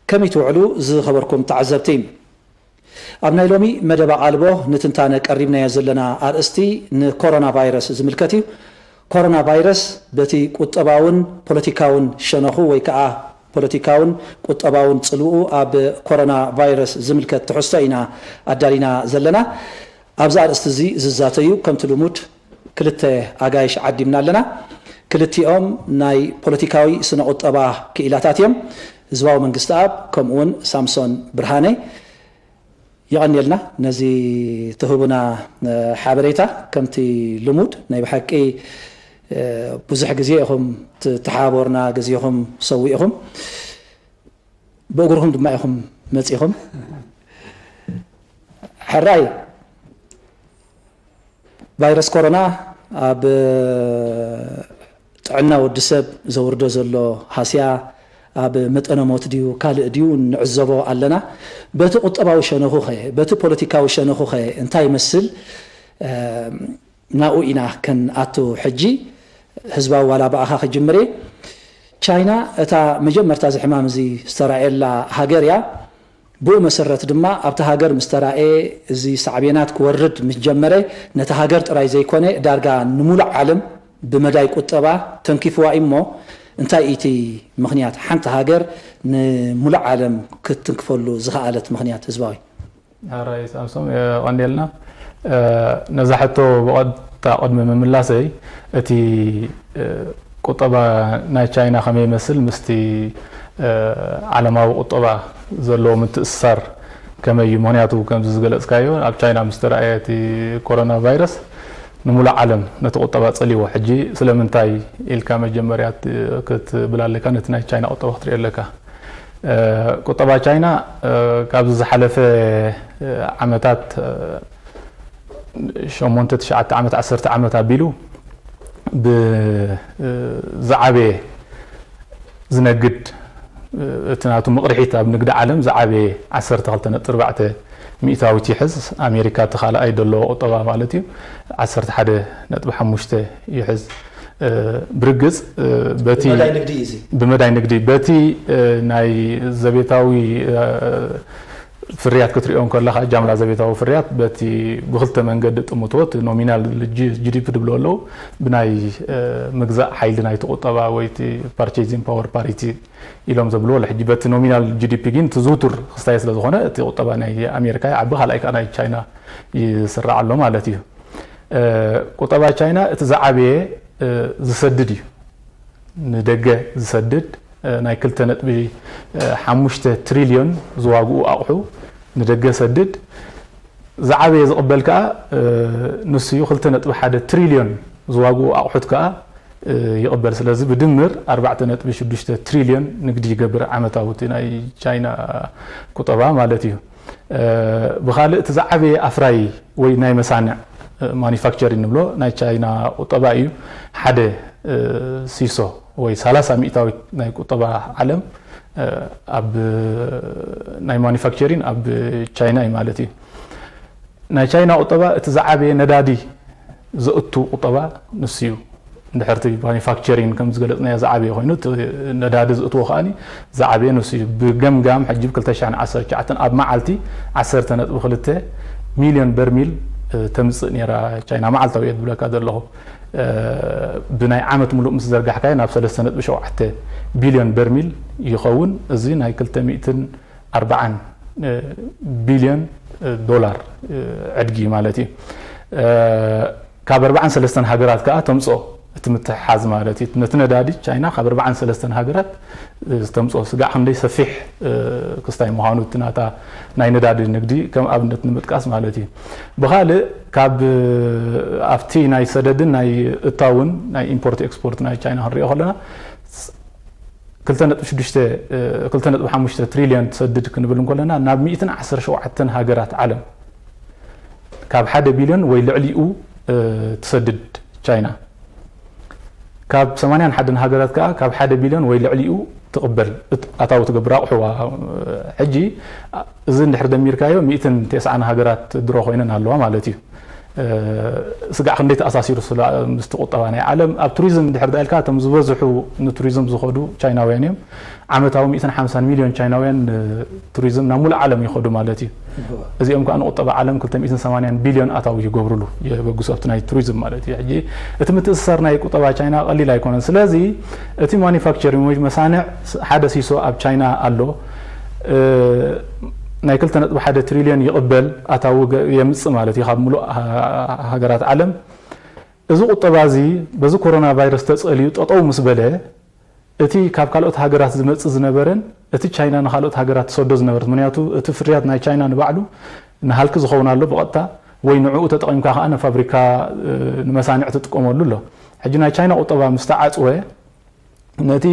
ከመይ ትውዕሉ ዝኸበርኩም ተዓዘብቲ? ኣብ ናይ ሎሚ መደብ ኣቓልቦ ንትንታነ ቀሪብናዮ ዘለና ኣርእስቲ ንኮሮና ቫይረስ ዝምልከት እዩ። ኮሮና ቫይረስ በቲ ቁጠባውን ፖለቲካውን ሸነኹ ወይ ከዓ ፖለቲካውን ቁጠባውን ጽልውኡ ኣብ ኮሮና ቫይረስ ዝምልከት ትሕዝቶ ኢና ኣዳሊና ዘለና። ኣብዚ ኣርእስቲ እዚ ዝዛተዩ ከምቲ ልሙድ ክልተ ኣጋይሽ ዓዲምና ኣለና። ክልቲኦም ናይ ፖለቲካዊ ስነ ቁጠባ ክኢላታት እዮም። ህዝባዊ መንግስቲ ኣብ ከምኡ እውን ሳምሶን ብርሃነ። የቐንየልና ነዚ ትህቡና ሓበሬታ። ከምቲ ልሙድ ናይ ብሓቂ ብዙሕ ግዜ ኢኹም ትሓባበሩና፣ ግዜኹም ሰዊእኹም ብእግርኹም ድማ ኢኹም መጺኹም። ሕራይ ቫይረስ ኮሮና ኣብ ጥዕና ወዲ ሰብ ዘውርዶ ዘሎ ሃስያ ኣብ መጠነ ሞት ድዩ ካልእ ድዩ ንዕዘቦ ኣለና። በቲ ቁጠባዊ ሸነኹኸ፣ በቲ ፖለቲካዊ ሸነኹኸ እንታይ ይመስል? ናብኡ ኢና ከንኣቱ። ሕጂ ህዝባዊ ዋላ ብኣኻ ክጅምር እየ። ቻይና እታ መጀመርታ እዚ ሕማም እዚ ዝተራእየላ ሃገር እያ። ብኡ መሰረት ድማ ኣብቲ ሃገር ምስ ተራእየ እዚ ሳዕቤናት ክወርድ ምስ ጀመረ ነቲ ሃገር ጥራይ ዘይኮነ ዳርጋ ንሙሉእ ዓለም ብመዳይ ቁጠባ ተንኪፍዋ እዩ። እሞ እንታይ እዩ እቲ ምኽንያት ሓንቲ ሃገር ንሙሉእ ዓለም ክትትንክፈሉ ዝኸኣለት ምኽንያት ህዝባዊ? ኣራይ ሳምሶም የቐንየልና። ነዛ ሕቶ ብቐጥታ ቅድሚ ምምላሰይ እቲ ቁጠባ ናይ ቻይና ከመይ ይመስል ምስቲ ዓለማዊ ቁጠባ ዘለዎ ምትእስሳር ከመይ እዩ? ምኽንያቱ ከምዚ ዝገለጽካዮ ኣብ ቻይና ምስ ተራእየ እቲ ኮሮና ቫይረስ ንሙሉእ ዓለም ነቲ ቁጠባ ጸልይዎ። ሕጂ ስለምንታይ ኢልካ መጀመርያ ክትብል ኣለካ፣ ነቲ ናይ ቻይና ቁጠባ ክትሪኦ ኣለካ። ቁጠባ ቻይና ካብዚ ዝሓለፈ ዓመታት ሸሞንተ ትሽዓተ ዓመት ዓሰርተ ዓመት ኣቢሉ ብዝዓበየ ዝነግድ እቲ ናቱ ምቕርሒት ኣብ ንግዲ ዓለም ዝዓበየ ዓሰርተ ክልተ ነጥቢ ኣርባዕተ ሚእታዊት ይሕዝ። ኣሜሪካ እቲ ካልኣይ ደሎ ቁጠባ ማለት እዩ፣ ዓሰርተ ሓደ ነጥቢ ሓሙሽተ ይሕዝ። ብርግጽ በቲ ብመዳይ ንግዲ እዩ እዚ። ብመዳይ ንግዲ በቲ ናይ ዘቤታዊ ፍርያት ክትሪኦ እንከለኻ ጃምላ ዘቤታዊ ፍርያት በቲ ብክልተ መንገዲ ጥምቶ እቲ ኖሚናል ጂ ዲ ፒ ድብሎ ኣለዉ ብናይ ምግዛእ ሓይሊ ናይቲ ቁጠባ ወይ እቲ ፓርቼዚንግ ፓወር ፓሪቲ ኢሎም ዘብልዎ ኣሎ። ሕጂ በቲ ኖሚናል ጂ ዲ ፒ ግን እቲ ዝውቱር ክስታይ ስለ ዝኾነ እቲ ቁጠባ ናይ ኣሜሪካ ይዓቢ፣ ካልኣይ ከዓ ናይ ቻይና ይስራዕ ኣሎ ማለት እዩ። ቁጠባ ቻይና እቲ ዝዓበየ ዝሰድድ እዩ፣ ንደገ ዝሰድድ ናይ ክልተ ነጥቢ ሓሙሽተ ትሪልዮን ዝዋግኡ ኣቑሑ ንደገ ሰድድ። ዝዓበየ ዝቕበል ከኣ ንሱ እዩ፣ ክልተ ነጥቢ ሓደ ትሪልዮን ዝዋግኡ ኣቑሑት ከኣ ይቕበል። ስለዚ ብድምር ኣርባዕተ ነጥቢ ሽዱሽተ ትሪልዮን ንግዲ ይገብር ዓመታዊ እቲ ናይ ቻይና ቁጠባ ማለት እዩ። ብኻልእ እቲ ዝዓበየ ኣፍራይ ወይ ናይ መሳንዕ ማኑፋክቸሪንግ ንብሎ ናይ ቻይና ቁጠባ እዩ። ሓደ ሲሶ ወይ ሰላሳ ሚእታዊት ናይ ቁጠባ ዓለም ኣብ ናይ ማኑፋክቸሪንግ ኣብ ቻይና እዩ ማለት እዩ። ናይ ቻይና ቁጠባ እቲ ዝዓበየ ነዳዲ ዘእቱ ቁጠባ ንሱ እዩ። እንድሕር እቲ ማኑፋክቸሪንግ ከም ዝገለጽናዮ ዝዓበየ ኮይኑ እቲ ነዳዲ ዘእትዎ ከኣ ዝዓበየ ንሱ እዩ። ብገምጋም ሕጂ ብ ክልተ ሽሕን ዓሰርተ ትሽዓተን ኣብ መዓልቲ ዓሰርተ ነጥቢ ክልተ ሚልዮን በርሚል ተምጽእ ነይራ ቻይና፣ መዓልታዊ እየ ዝብለካ ዘለኹ። ብናይ ዓመት ሙሉእ ምስ ዘርጋሕካዮ ናብ ሰለስተ ነጥቢ ሸውዓተ ቢልዮን በርሚል ይኸውን። እዚ ናይ ክልተ ሚእትን ኣርባዓን ቢልዮን ዶላር ዕድጊ ማለት እዩ። ካብ ኣርባዓን ሰለስተን ሃገራት ከኣ ተምጽኦ እቲ ምትሕሓዝ ማለት እዩ። ነቲ ነዳዲ ቻይና ካብ ኣርባዓን ሰለስተን ሃገራት ዝተምጽኦ ስጋዕ ክንደይ ሰፊሕ ክስታይ ምዃኑ እቲ ናታ ናይ ነዳዲ ንግዲ ከም ኣብነት ንምጥቃስ ማለት እዩ። ብኻልእ ካብ ኣብቲ ናይ ሰደድን ናይ እታውን ናይ ኢምፖርት ኤክስፖርት ናይ ቻይና ክንሪኦ ከለና ክልተ ነጥቢ ሽዱሽተ ክልተ ነጥቢ ሓሙሽተ ትሪልዮን ትሰድድ ክንብል እንከለና ናብ ሚእትን ዓሰርተ ሸውዓተን ሃገራት ዓለም ካብ ሓደ ቢልዮን ወይ ልዕሊኡ ትሰድድ ቻይና። ካብ ሰማንያን ሓደን ሃገራት ከኣ ካብ ሓደ ቢልዮን ወይ ልዕሊኡ ትቕበል እት-፣ ኣታዊ ትገብር ኣቑሑዋ። ሕጂ እዚ እንድሕር ደሚርካዮ ሚእትን ተስዓን ሃገራት ድሮ ኮይነን ኣለዋ ማለት እዩ። ስጋዕ ክንደይ ተኣሳሲሩ ምስቲ ቁጠባ ናይ ዓለም። ኣብ ቱሪዝም ድሕር ዳኢልካ እቶም ዝበዝሑ ንቱሪዝም ዝኸዱ ቻይናውያን እዮም። ዓመታዊ ሚእትን ሓምሳን ሚልዮን ቻይናውያን ንቱሪዝም ናብ ሙሉእ ዓለም ይኸዱ ማለት እዩ። እዚኦም ከዓ ንቁጠባ ዓለም ክልተ ሚእትን ሰማንያን ቢልዮን ኣታዊ ይገብሩሉ፣ የበግሱ ኣብቲ ናይ ቱሪዝም ማለት እዩ። ሕጂ እቲ ምትእስሳር ናይ ቁጠባ ቻይና ቀሊል ኣይኮነን። ስለዚ እቲ ማኒፋክቸሪንግ ወይ መሳንዕ ሓደ ሲሶ ኣብ ቻይና ኣሎ። ናይ ክልተ ነጥቢ ሓደ ትሪልዮን ይቕበል ኣታዊ የምፅእ ማለት እዩ ካብ ሙሉእ ሃገራት ዓለም። እዚ ቁጠባ እዚ በዚ ኮሮና ቫይረስ ተፀልዩ ጠጠው ምስ በለ እቲ ካብ ካልኦት ሃገራት ዝመፅእ ዝነበረን እቲ ቻይና ንካልኦት ሃገራት ትሰዶ ዝነበረት፣ ምክንያቱ እቲ ፍርያት ናይ ቻይና ንባዕሉ ንሃልኪ ዝኸውን ኣሎ ብቐጥታ ወይ ንዕኡ ተጠቒምካ ከዓ ንፋብሪካ ንመሳንዕ ትጥቀመሉ ኣሎ። ሕጂ ናይ ቻይና ቁጠባ ምስ ተዓፅወ ነቲ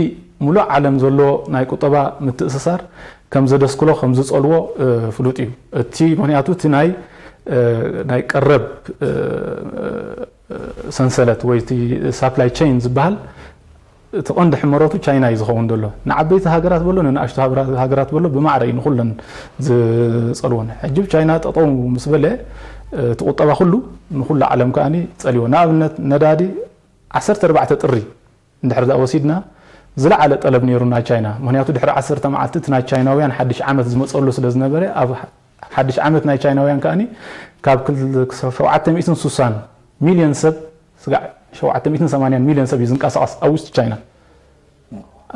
ሙሉእ ዓለም ዘሎ ናይ ቁጠባ ምትእስሳር ከም ዘደስክሎ ከም ዝፀልዎ ፍሉጥ እዩ። እቲ ምክንያቱ እቲ ናይ ናይ ቀረብ ሰንሰለት ወይ እቲ ሳፕላይ ቸይን ዝበሃል እቲ ቀንዲ ሕመረቱ ቻይና እዩ ዝኸውን ዘሎ። ንዓበይቲ ሃገራት በሎ ንንኣሽቱ ሃገራት በሎ ብማዕረ እዩ ንኩለን ዝፀልወን። ሕጂ ቻይና ጠጠው ምስ በለ እቲ ቁጠባ ኩሉ ንኩሉ ዓለም ከኣ ፀልዎ። ንኣብነት ነዳዲ ዓሰርተ ኣርባዕተ ጥሪ እንድሕር ደኣ ወሲድና ዝለዓለ ጠለብ ነይሩ ናይ ቻይና። ምክንያቱ ድሕሪ ዓሰርተ መዓልቲ እቲ ናይ ቻይናውያን ሓድሽ ዓመት ዝመፀሉ ስለ ዝነበረ ኣብ ሓድሽ ዓመት ናይ ቻይናውያን ከኣ ካብ ሸውዓተ ሚእትን ስሳን ሚልዮን ሰብ ስጋዕ ሸውዓተ ሚእትን ሰማንያን ሚልዮን ሰብ እዩ ዝንቀሳቐስ ኣብ ውሽጢ ቻይና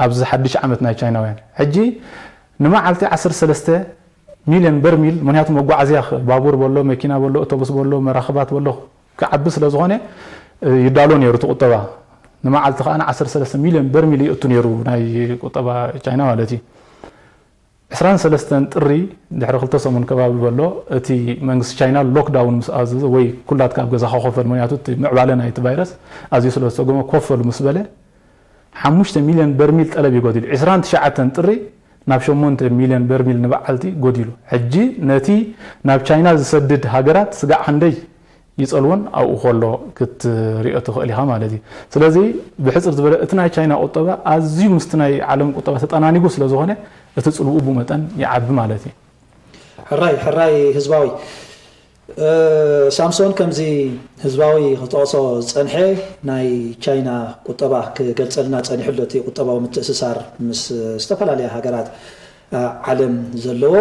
ኣብዚ ሓድሽ ዓመት ናይ ቻይናውያን። ሕጂ ንመዓልቲ ዓሰርተ ሰለስተ ሚልዮን በርሚል፣ ምክንያቱ መጓዓዝያ ባቡር በሎ መኪና በሎ ኣውቶቡስ በሎ መራኽባት በሎ ክዓቢ ስለ ዝኾነ ይዳሎ ነይሩ እቲ ቁጠባ። ንመዓልቲ ከዓ ዓሰርተ ሰለስተ ሚልዮን በርሚል ይእቱ ነይሩ ናይ ቁጠባ ቻይና ማለት እዩ። ዕስራን ሰለስተን ጥሪ ድሕሪ ክልተ ሰሙን ከባቢ በሎ እቲ መንግስቲ ቻይና ሎክዳውን ምስ ኣዘዘ ወይ ኩላትካ ኣብ ገዛኻ ኮፈል፣ ምክንያቱ እቲ ምዕባለ ናይቲ ቫይረስ ኣዝዩ ስለ ዝተጎመ ኮፈሉ ምስ በለ ሓሙሽተ ሚልዮን በርሚል ጠለብ እዩ ጎዲሉ። ዕስራን ትሽዓተን ጥሪ ናብ ሸሞንተ ሚልዮን በርሚል ንበዓልቲ ጎዲሉ። ሕጂ ነቲ ናብ ቻይና ዝሰድድ ሃገራት ስጋዕ ክንደይ ይፀልወን ኣብኡ ከሎ ክትሪኦ ትኽእል ኢኻ ማለት እዩ። ስለዚ ብሕፅር ዝበለ እቲ ናይ ቻይና ቁጠባ ኣዝዩ ምስቲ ናይ ዓለም ቁጠባ ተጠናኒጉ ስለ ዝኾነ እቲ ፅልውኡ ብኡ መጠን ይዓቢ ማለት እዩ። ሕራይ ሕራይ ህዝባዊ ሳምሶን ከምዚ ህዝባዊ ክጠቕሶ ዝፀንሐ ናይ ቻይና ቁጠባ ክገልፀልና ፀኒሑ ኣሎ። እቲ ቁጠባዊ ምትእስሳር ምስ ዝተፈላለያ ሃገራት ዓለም ዘለዎ።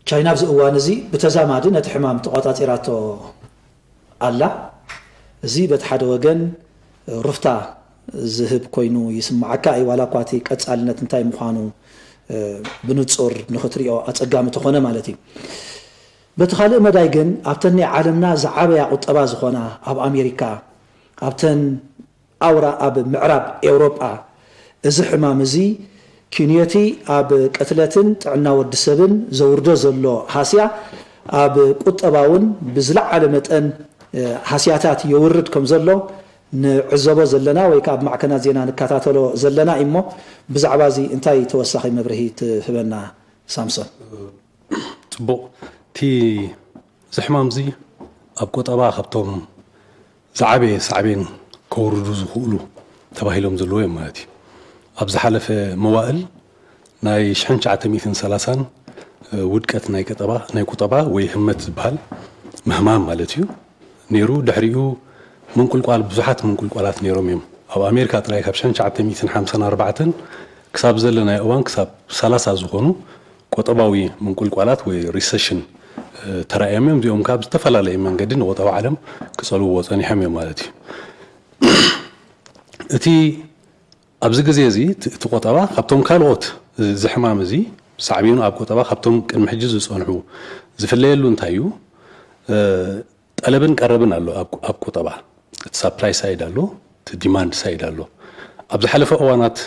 ቻይና ኣብዚ እዋን እዚ ብተዛማዲ ነቲ ሕማም ተቋፃፂራቶ ኣላ። እዚ በቲ ሓደ ወገን ሩፍታ ዝህብ ኮይኑ ይስምዓካ እዩ፣ ዋላ እኳ እቲ ቀፃልነት እንታይ ምዃኑ ብንፁር ንኽትሪኦ ኣፀጋሚ ተኾነ ማለት እዩ። በቲ ካልእ መዳይ ግን ኣብተን ናይ ዓለምና ዝዓበያ ቁጠባ ዝኾና ኣብ ኣሜሪካ፣ ኣብተን ኣውራ ኣብ ምዕራብ ኤውሮጳ እዚ ሕማም እዚ ኪንዮቲ ኣብ ቅትለትን ጥዕና ወዲ ሰብን ዘውርዶ ዘሎ ሃስያ ኣብ ቁጠባ እውን ብዝለዓለ መጠን ሃስያታት የውርድ ከም ዘሎ ንዕዘቦ ዘለና ወይ ከዓ ኣብ ማዕከናት ዜና ንከታተሎ ዘለና እሞ ብዛዕባ እዚ እንታይ ተወሳኺ መብርሂ ትህበና ሳምሶን? ፅቡቕ እቲ እዚ ሕማም እዚ ኣብ ቆጠባ ካብቶም ዝዓበየ ሳዕቤን ከውርዱ ዝኽእሉ ተባሂሎም ዘለዉ እዮም ማለት እዩ። ኣብ ዝሓለፈ መዋእል ናይ ሽሕን ትሽዓተ ሚእትን ሰላሳን ውድቀት ናይ ቀጠባ ናይ ቁጠባ ወይ ህመት ዝበሃል ምህማም ማለት እዩ ነይሩ። ድሕሪኡ ምንቁልቋል ብዙሓት ምንቁልቋላት ነይሮም እዮም። ኣብ ኣሜሪካ ጥራይ ካብ ሽሕን ትሽዓተ ሚእትን ሓምሳን ኣርባዕተን ክሳብ ዘለናዮ እዋን ክሳብ ሰላሳ ዝኾኑ ቆጠባዊ ምንቁልቋላት ወይ ሪሰሽን ተራእዮም እዮም። እዚኦም ካብ ዝተፈላለየ መንገዲ ንቆጠባ ዓለም ክፀልውዎ ፀኒሖም እዮም ማለት እዩ። እቲ ኣብዚ ግዜ እዚ እቲ ቆጠባ ካብቶም ካልኦት እዚ ሕማም እዚ ሳዕቤኑ ኣብ ቆጠባ ካብቶም ቅድሚ ሕጂ ዝፀንሑ ዝፍለየሉ እንታይ እዩ? ጠለብን ቀረብን ኣሎ ኣብ ቆጠባ። እቲ ሳፕላይ ሳይድ ኣሎ፣ እቲ ዲማንድ ሳይድ ኣሎ። ኣብ ዝሓለፈ እዋናት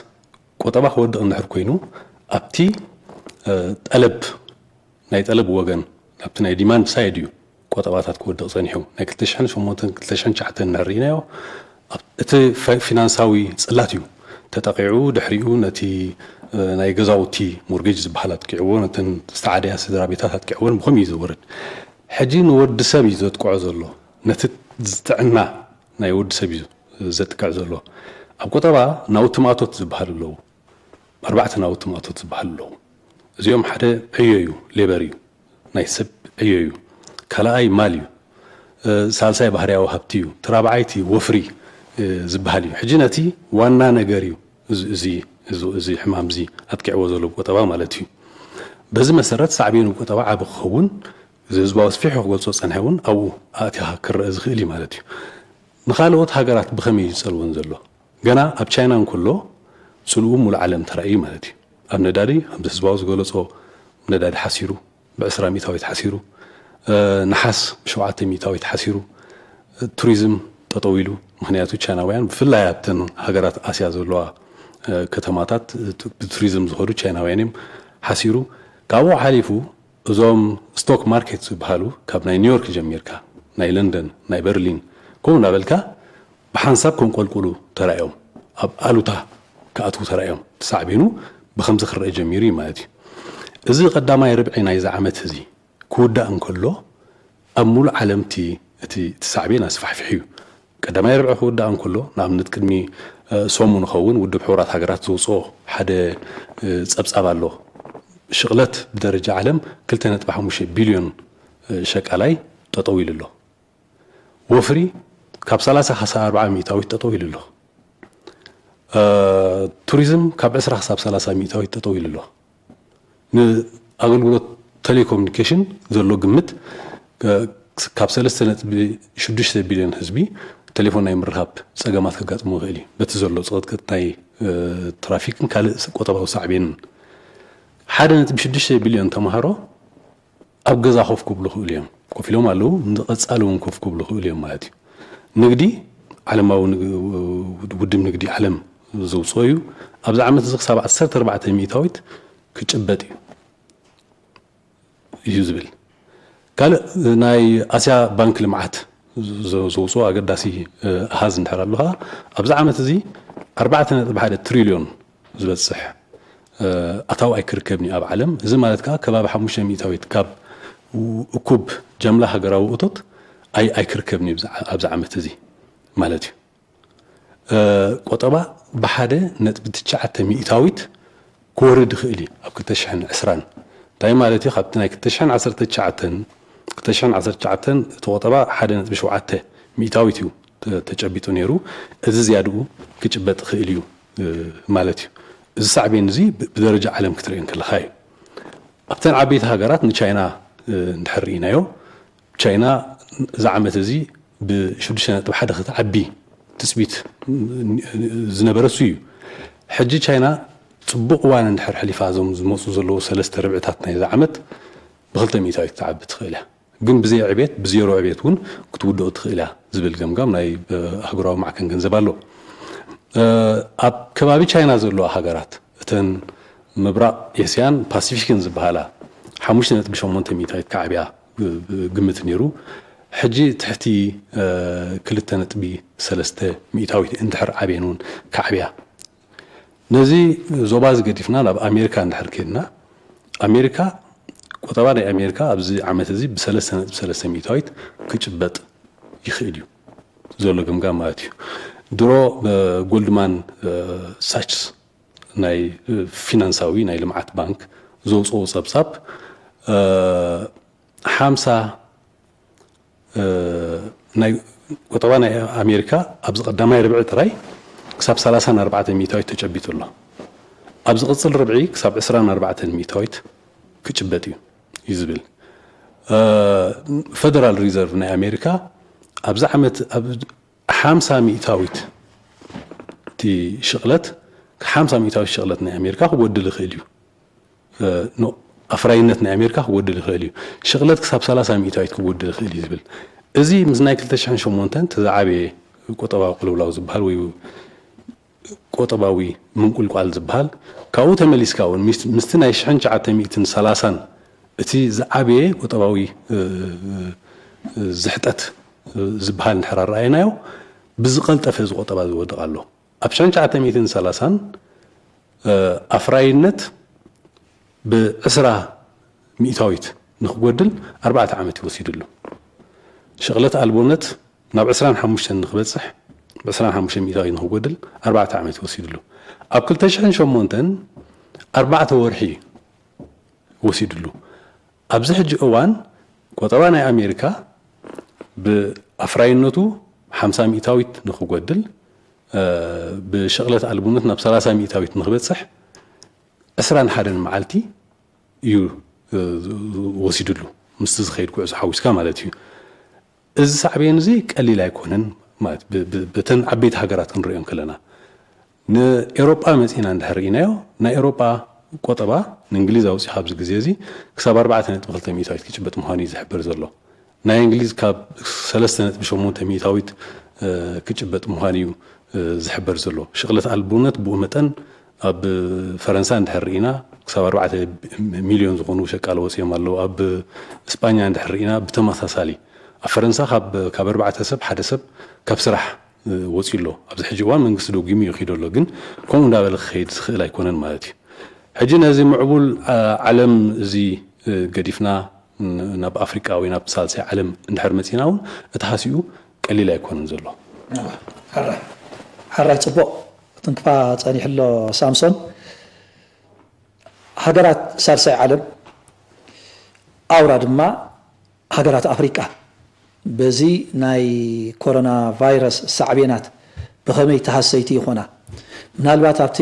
ቆጠባ ክወድቕ እንድሕር ኮይኑ ኣብቲ ጠለብ ናይ ጠለብ ወገን ኣብቲ ናይ ዲማንድ ሳይድ እዩ ቆጠባታት ክወድቕ ጸኒሑ። ናይ ክልተ ሽሕን ሸሞንተን ክልተ ሽሕን ትሽዓተን እንድሕር ርኢናዮ እቲ ፊናንሳዊ ጽላት እዩ ተጠቒዑ። ድሕሪኡ ነቲ ናይ ገዛውቲ ሞርጌጅ ዝበሃል ኣጥቂዕዎ፣ ነተን ዝተዓደያ ስድራ ቤታት ኣጥቂዕወን ብኸምኡ እዩ ዝወርድ። ሕጂ ንወዲ ሰብ እዩ ዘጥቅዖ ዘሎ። ነቲ ጥዕና ናይ ወዲ ሰብ እዩ ዘጥቅዕ ዘሎ። ኣብ ቁጠባ ናውቲ ማእቶት ዝበሃሉ ኣለዉ። ኣርባዕተ ናውቲ ማእቶት ዝበሃሉ ኣለዉ። እዚኦም ሓደ ዕዮ እዩ፣ ሌበር እዩ፣ ናይ ሰብ ዕዮ እዩ። ካልኣይ ማል እዩ። ሳልሳይ ባህርያዊ ሃብቲ እዩ። እቲ ራብዓይቲ ወፍሪ ዝበሃል እዩ። ሕጂ ነቲ ዋና ነገር እዩ እዚ ሕማም እዚ ኣጥቂዕዎ ዘሎ ቁጠባ ማለት እዩ። በዚ መሰረት ሳዕቤኑ ቁጠባ ዓቢ ክኸውን፣ እዚ ህዝባዊ ኣስፊሑ ክገልጾ ዝጸንሐ እውን ኣብኡ ኣእቲኻ ክረአ ዝኽእል እዩ ማለት እዩ። ንኻልኦት ሃገራት ብኸመይ እዩ ዝጸልወን ዘሎ? ገና ኣብ ቻይና እንከሎ ጽልኡ ሙሉእ ዓለም ተራእዩ ማለት እዩ። ኣብ ነዳዲ፣ ከምዚ ህዝባዊ ዝገለጾ፣ ነዳዲ ሓሲሩ፣ ብ20% ሓሲሩ፣ ነሓስ ብ7 ሚእታዊት ሓሲሩ፣ ቱሪዝም ጠጠው ኢሉ። ምኽንያቱ ቻይናውያን ብፍላይ ኣብተን ሃገራት ኣስያ ዘለዋ ከተማታት ብቱሪዝም ዝኸዱ ቻይናውያን እዮም። ሓሲሩ። ካብኡ ሓሊፉ እዞም ስቶክ ማርኬት ዝበሃሉ ካብ ናይ ኒውዮርክ ጀሚርካ ናይ ለንደን ናይ በርሊን ከምኡ እናበልካ ብሓንሳብ ከንቆልቁሉ ተራእዮም። ኣብ ኣሉታ ክኣትዉ ተራእዮም። ሳዕቤኑ ብኸምዚ ክረአ ጀሚሩ እዩ ማለት እዩ። እዚ ቀዳማይ ርብዒ ናይዚ ዓመት እዚ ክውዳእ እንከሎ ኣብ ሙሉእ ዓለም እቲ ሳዕቤን ኣስፋሕፊሑ እዩ። ቀዳማይ ርብዒ ክውዳእ እንከሎ ንኣብነት ቅድሚ ሰሙን ኸውን ውድብ ሕቡራት ሃገራት ዘውፅኦ ሓደ ፀብፃብ ኣሎ። ሽቕለት ብደረጃ ዓለም 2.5 ቢልዮን ሸቃላይ ጠጠው ኢሉ ኣሎ። ወፍሪ ካብ 30 ክሳብ 40 ሚእታዊት ጠጠው ኢሉ ኣሎ። ቱሪዝም ካብ 20 ክሳብ 30 ሚእታዊት ጠጠው ኢሉ ኣሎ። ንኣገልግሎት ቴሌኮሙኒኬሽን ዘሎ ግምት ካብ 3.6 ቢልዮን ህዝቢ ቴሌፎን ናይ ምርኻብ ፀገማት ከጋጥሞ ይኽእል እዩ። በቲ ዘሎ ፀቕጥቅጥ ናይ ትራፊክን ካልእ ቆጠባዊ ሳዕቤንን 1.6 ቢልዮን ተምሃሮ ኣብ ገዛ ኮፍ ክብሉ ክእሉ እዮም። ኮፍ ኢሎም ኣለዉ፣ ንቐጻሊ እውን ኮፍ ክብሉ ክእሉ እዮም ማለት እዩ። ንግዲ፣ ዓለማዊ ውድብ ንግዲ ዓለም ዘውፅኦ እዩ። ኣብዚ ዓመት እዚ ክሳብ 14 ሚእታዊት ክጭበጥ እዩ እዩ ዝብል። ካልእ ናይ ኣስያ ባንክ ልምዓት ዘውፅኦ ኣገዳሲ ኣሃዝ እንድሕር ኣለኻ ኣብዚ ዓመት እዚ 4.1 ትሪልዮን ዝበፅሕ ኣታዊ ኣይክርከብን እዩ ኣብ ዓለም። እዚ ማለት ከዓ ከባቢ ሓሙሽተ ሚእታዊት ካብ እኩብ ጀምላ ሃገራዊ እቶት ኣይክርከብን እዩ ኣብዚ ዓመት እዚ ማለት እዩ። ቆጠባ ብሓደ ነጥቢ ትሽዓተ ሚእታዊት ክወርድ ይኽእል እዩ ኣብ ክልተ ሽሕን ዕስራን። እንታይ ማለት እዩ? ካብቲ ናይ ክልተ ሽሕን ዓሰርተ ትሽዓተን ክልተ ሽሕን ዓሰርተ ትሽዓተን እቲ ቆጠባ ሓደ ነጥቢ ሸውዓተ ሚእታዊት እዩ ተጨቢጡ ነይሩ። እዚ ዝያድኡ ክጭበጥ ይኽእል እዩ ማለት እዩ። እዚ ሳዕቤን እዚ ብደረጃ ዓለም ክትርእዮ እንከለኻ እዩ። ኣብተን ዓበይቲ ሃገራት ንቻይና እንድሕር ርኢናዮ፣ ቻይና እዚ ዓመት እዚ ብ6.1 ክትዓቢ ትፅቢት ዝነበረ እሱ እዩ። ሕጂ ቻይና ፅቡቕ እዋን እንድሕር ሕሊፋ እዞም ዝመፁ ዘለዉ ሰለስተ ርብዕታት ናይዚ ዓመት ብ2 ሚእታዊት ክትዓቢ ትኽእል እያ። ግን ብዘይ ዕቤት ብዜሮ ዕቤት እውን ክትውድኦ ትኽእል እያ ዝብል ገምጋም ናይ ኣህጉራዊ ማዕከን ገንዘብ ኣሎ። ኣብ ከባቢ ቻይና ዘለዋ ሃገራት እተን ምብራቕ ኤስያን ፓሲፊክን ዝበሃላ ሓሙሽተ ነጥቢ ሸሞንተ ሚእታዊት ከዓብያ ግምት ነይሩ። ሕጂ ትሕቲ ክልተ ነጥቢ ሰለስተ ሚእታዊት እንድሕር ዓብየን እውን ከዓብያ። ነዚ ዞባ እዚ ገዲፍና ናብ ኣሜሪካ እንድሕር ከድና ኣሜሪካ ቁጠባ ናይ ኣሜሪካ ኣብዚ ዓመት እዚ ብሰለስተ ነጥቢ ሰለስተ ሚእታዊት ክጭበጥ ይኽእል እዩ ዘሎ ገምጋም ማለት እዩ። ድሮ ጎልድማን ሳችስ ናይ ፊናንሳዊ ናይ ልምዓት ባንክ ዘውፅኦ ፀብፃብ ሓምሳ ናይ ቁጠባ ናይ ኣሜሪካ ኣብዚ ቀዳማይ ርብዒ ጥራይ ክሳብ ሰላሳን ኣርባዕተን ሚእታዊት ተጨቢጡ ኣሎ። ኣብ ዝቕፅል ርብዒ ክሳብ ዕስራን ኣርባዕተን ሚእታዊት ክጭበጥ እዩ እዩ ዝብል። ፈደራል ሪዘርቭ ናይ ኣሜሪካ ኣብዚ ዓመት ኣብ ሓምሳ ሚእታዊት እቲ ሽቕለት ሓምሳ ሚእታዊት ሽቕለት ናይ ኣሜሪካ ክጎድል ይኽእል እዩ። ኣፍራይነት ናይ ኣሜሪካ ክጎድል ይኽእል እዩ። ሽቕለት ክሳብ ሰላሳ ሚእታዊት ክጎድል ይኽእል እዩ ዝብል እዚ ምስ ናይ ክልተ ሽሕን ሸሞንተን እቲ ዝዓበየ ቁጠባዊ ቅልውላው ዝበሃል ወይ ቆጠባዊ ምንቁልቋል ዝበሃል ካብኡ ተመሊስካ እውን ምስቲ ናይ ሽሕን ትሽዓተ ሚእትን ሰላሳን እቲ ዝዓበየ ቆጠባዊ ዝሕጠት ዝበሃል እንድሕር ኣረኣየናዮ ብዝቐልጠፈ እዚ ቆጠባ ዝወድቕ ኣሎ። ኣብ ሽሕን ትሽዓተ ሚእትን ሰላሳን ኣፍራይነት ብዕስራ ሚእታዊት ንክጎድል ኣርባዕተ ዓመት ይወሲድሉ። ሽቕለት ኣልቦነት ናብ ዕስራን ሓሙሽተን ንክበፅሕ ብዕስራን ሓሙሽተን ሚእታዊት ንክጎድል ኣርባዕተ ዓመት ይወሲድሉ። ኣብ ክልተ ሽሕን ሸሞንተን ኣርባዕተ ወርሒ ወሲድሉ። ኣብዚ ሕጂ እዋን ቆጠባ ናይ ኣሜሪካ ብኣፍራይነቱ ሓምሳ ሚእታዊት ንክጎድል፣ ብሽቕለት ኣልቡነት ናብ ሰላሳ ሚእታዊት ንክበፅሕ ዕስራን ሓደን መዓልቲ እዩ ወሲድሉ፣ ምስቲ ዝኸይድ ጉዕዞ ሓዊስካ ማለት እዩ። እዚ ሳዕቤን እዚ ቀሊል ኣይኮነን ማለት ብተን ዓበይቲ ሃገራት ክንሪኦ ከለና፣ ንኤሮጳ መጺና እንድሕር ርኢናዮ፣ ናይ ኤሮጳ ቆጠባ ንእንግሊዝ ኣውጺኡ ኣብዚ ግዜ እዚ ክሳብ ኣርባዕተ ነጥቢ ክልተ ሚእታዊት ክጭበጥ ምዃኑ እዩ ዝሕበር ዘሎ። ናይ እንግሊዝ ካብ ሰለስተ ነጥቢ ሸሞንተ ሚእታዊት ክጭበጥ ምዃኑ እዩ ዝሕበር ዘሎ። ሽቕለት ኣልቦነት ብኡ መጠን ኣብ ፈረንሳ እንድሕር ርኢና ክሳብ ኣርባዕተ ሚልዮን ዝኾኑ ሸቃሎ ወጺኦም ኣለዉ። ኣብ እስጳኛ እንድሕር ርኢና ብተመሳሳሊ ኣብ ፈረንሳ ካብ ኣርባዕተ ሰብ ሓደ ሰብ ካብ ስራሕ ወጺኡ ኣሎ። ኣብዚ ሕጂ እዋን መንግስቲ ደጒሙ ይኺዶ ኣሎ፣ ግን ከምኡ እንዳበለ ክኸይድ ዝኽእል ኣይኮነን ማለት እዩ። ሕጂ ነዚ ምዕቡል ዓለም እዚ ገዲፍና ናብ ኣፍሪቃ ወይ ናብ ሳልሳይ ዓለም እንድሕር መጺና እውን እቲ ሃሲኡ ቀሊል ኣይኮነን ዘሎ። ሓራይ ጽቡቕ ትንክፋ ጸኒሕሎ ሳምሶን። ሃገራት ሳልሳይ ዓለም ኣውራ ድማ ሃገራት ኣፍሪቃ በዚ ናይ ኮሮና ቫይረስ ሳዕቤናት ብኸመይ ተሃሰይቲ ይኾና? ምናልባት ኣብቲ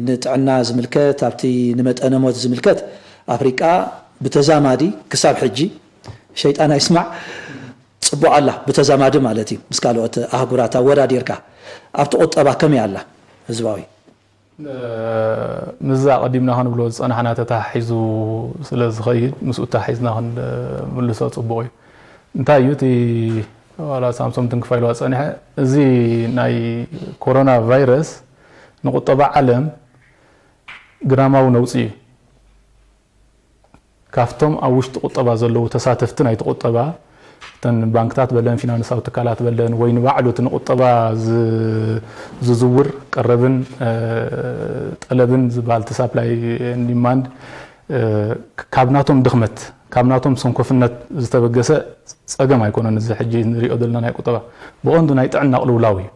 ንጥዕና ዝምልከት ኣብቲ ንመጠነ ሞት ዝምልከት ኣፍሪቃ ብተዛማዲ ክሳብ ሕጂ ሸይጣን ኣይስማዕ ጽቡቕ ኣላ ብተዛማዲ ማለት እዩ ምስ ካልኦት ኣህጉራት ኣወዳዲርካ ኣብቲ ቁጠባ ከመይ ኣላ ህዝባዊ ምስዛ ቀዲምና ክንብሎ ዝጸናሕና ተታሒዙ ስለ ዝኸይድ ምስኡ ተታሒዝና ክንምልሶ ጽቡቕ እዩ። እንታይ እዩ እቲ ዋላ ሳምሶም ትንክፋ ኢልዋ ጸኒሐ እዚ ናይ ኮሮና ቫይረስ ንቁጠባ ዓለም ግዳማዊ ነውጺ እዩ። ካብቶም ኣብ ውሽጢ ቁጠባ ዘለዉ ተሳተፍቲ ናይቲ ቁጠባ እተን ባንክታት በለን ፊናንሳዊ ትካላት በለን ወይ ንባዕሉ እቲ ንቁጠባ ዝዝውር ቀረብን ጠለብን ዝበሃል እቲ supply and demand ካብ ናቶም ድኽመት ካብ ናቶም ሰንኮፍነት ዝተበገሰ ጸገም ኣይኮነን። እዚ ሕጂ ንሪኦ ዘለና ናይ ቁጠባ ብቐንዱ ናይ ጥዕና ቅልውላው እዩ።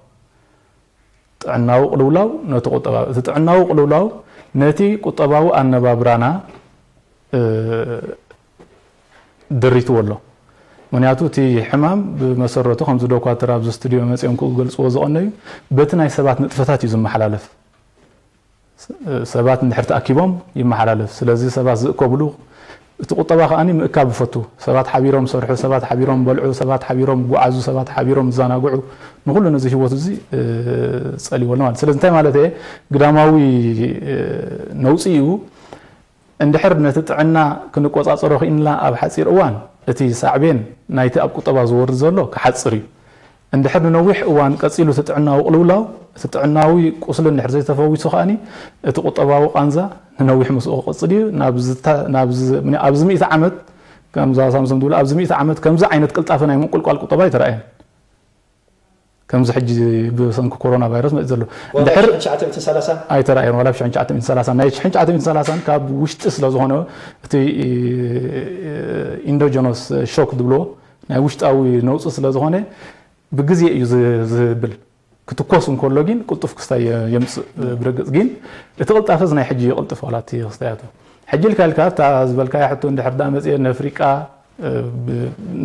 ጥዕናዊ ቅልውላው ነቲ ቁጠባ እቲ ጥዕናዊ ቅልውላው ነቲ ቁጠባዊ ኣነባብራና ድሪትዎ ኣሎ። ምክንያቱ እቲ ሕማም ብመሰረቱ ከምዚ ዶኳትር ኣብዚ ስቱድዮ መፅኦም ክገልፅዎ ዝቐነዩ በቲ ናይ ሰባት ንጥፈታት እዩ ዝመሓላለፍ። ሰባት እንድሕር ተኣኪቦም ይመሓላለፍ። ስለዚ ሰባት ዝእከብሉ እቲ ቁጠባ ከኣ ምእካብ ይፈቱ። ሰባት ሓቢሮም ሰርሑ፣ ሰባት ሓቢሮም በልዑ፣ ሰባት ሓቢሮም ይጓዓዙ፣ ሰባት ሓቢሮም ይዘናግዑ። ንኹሉ ነዚ ህይወት እዚ ጸልይዎ ኣሎ ማለት እዩ። ስለዚ እንታይ ማለት እየ? ግዳማዊ ነውጺ እዩ። እንድሕር ነቲ ጥዕና ክንቆጻጸሮ ክኢልና ኣብ ሓጺር እዋን እቲ ሳዕቤን ናይቲ ኣብ ቁጠባ ዝወርድ ዘሎ ክሓጽር እዩ። እንድሕር ንነዊሕ እዋን ቀጺሉ እቲ ጥዕናዊ ቅልውላው፣ እቲ ጥዕናዊ ቁስሊ እንድሕር ዘይተፈዊሱ ከኣ እቲ ቁጠባዊ ቃንዛ ንነዊሕ ምስኡ ክቕጽል እዩ። ኣብዚ ሚእቲ ዓመት ከምዛ ሳምሶም ዝብሎ ኣብዚ ሚእቲ ዓመት ከምዚ ዓይነት ቅልጣፈ ናይ ምንቁልቋል ቁጠባ ኣይተራእየን። ከምዚ ሕጂ ብሰንኪ ኮሮና ቫይረስ መፂ ዘሎ ድሕር ኣይተራእየን። ዋላ ብ ትሽዓተ ሚእትን ሰላሳን ካብ ውሽጢ ስለዝኾነ እቲ ኢንዶጀኖስ ሾክ ዝብሎ ናይ ውሽጣዊ ነውፂ ስለዝኾነ ብግዜ እዩ ዝብል ክትኮስ እንከሎ ግን ቅልጡፍ ክስታይ የምፅእ ብረግፅ ግን እቲ ቅልጣፈ እዚ ናይ ሕጂ ይቕልጥፍ ዋላ እቲ ክስታያቱ ሕጂ ኢልካ ኢልካ እታ ዝበልካያ ሕቶ እንድሕር ዳ መፅየ ነፍሪቃ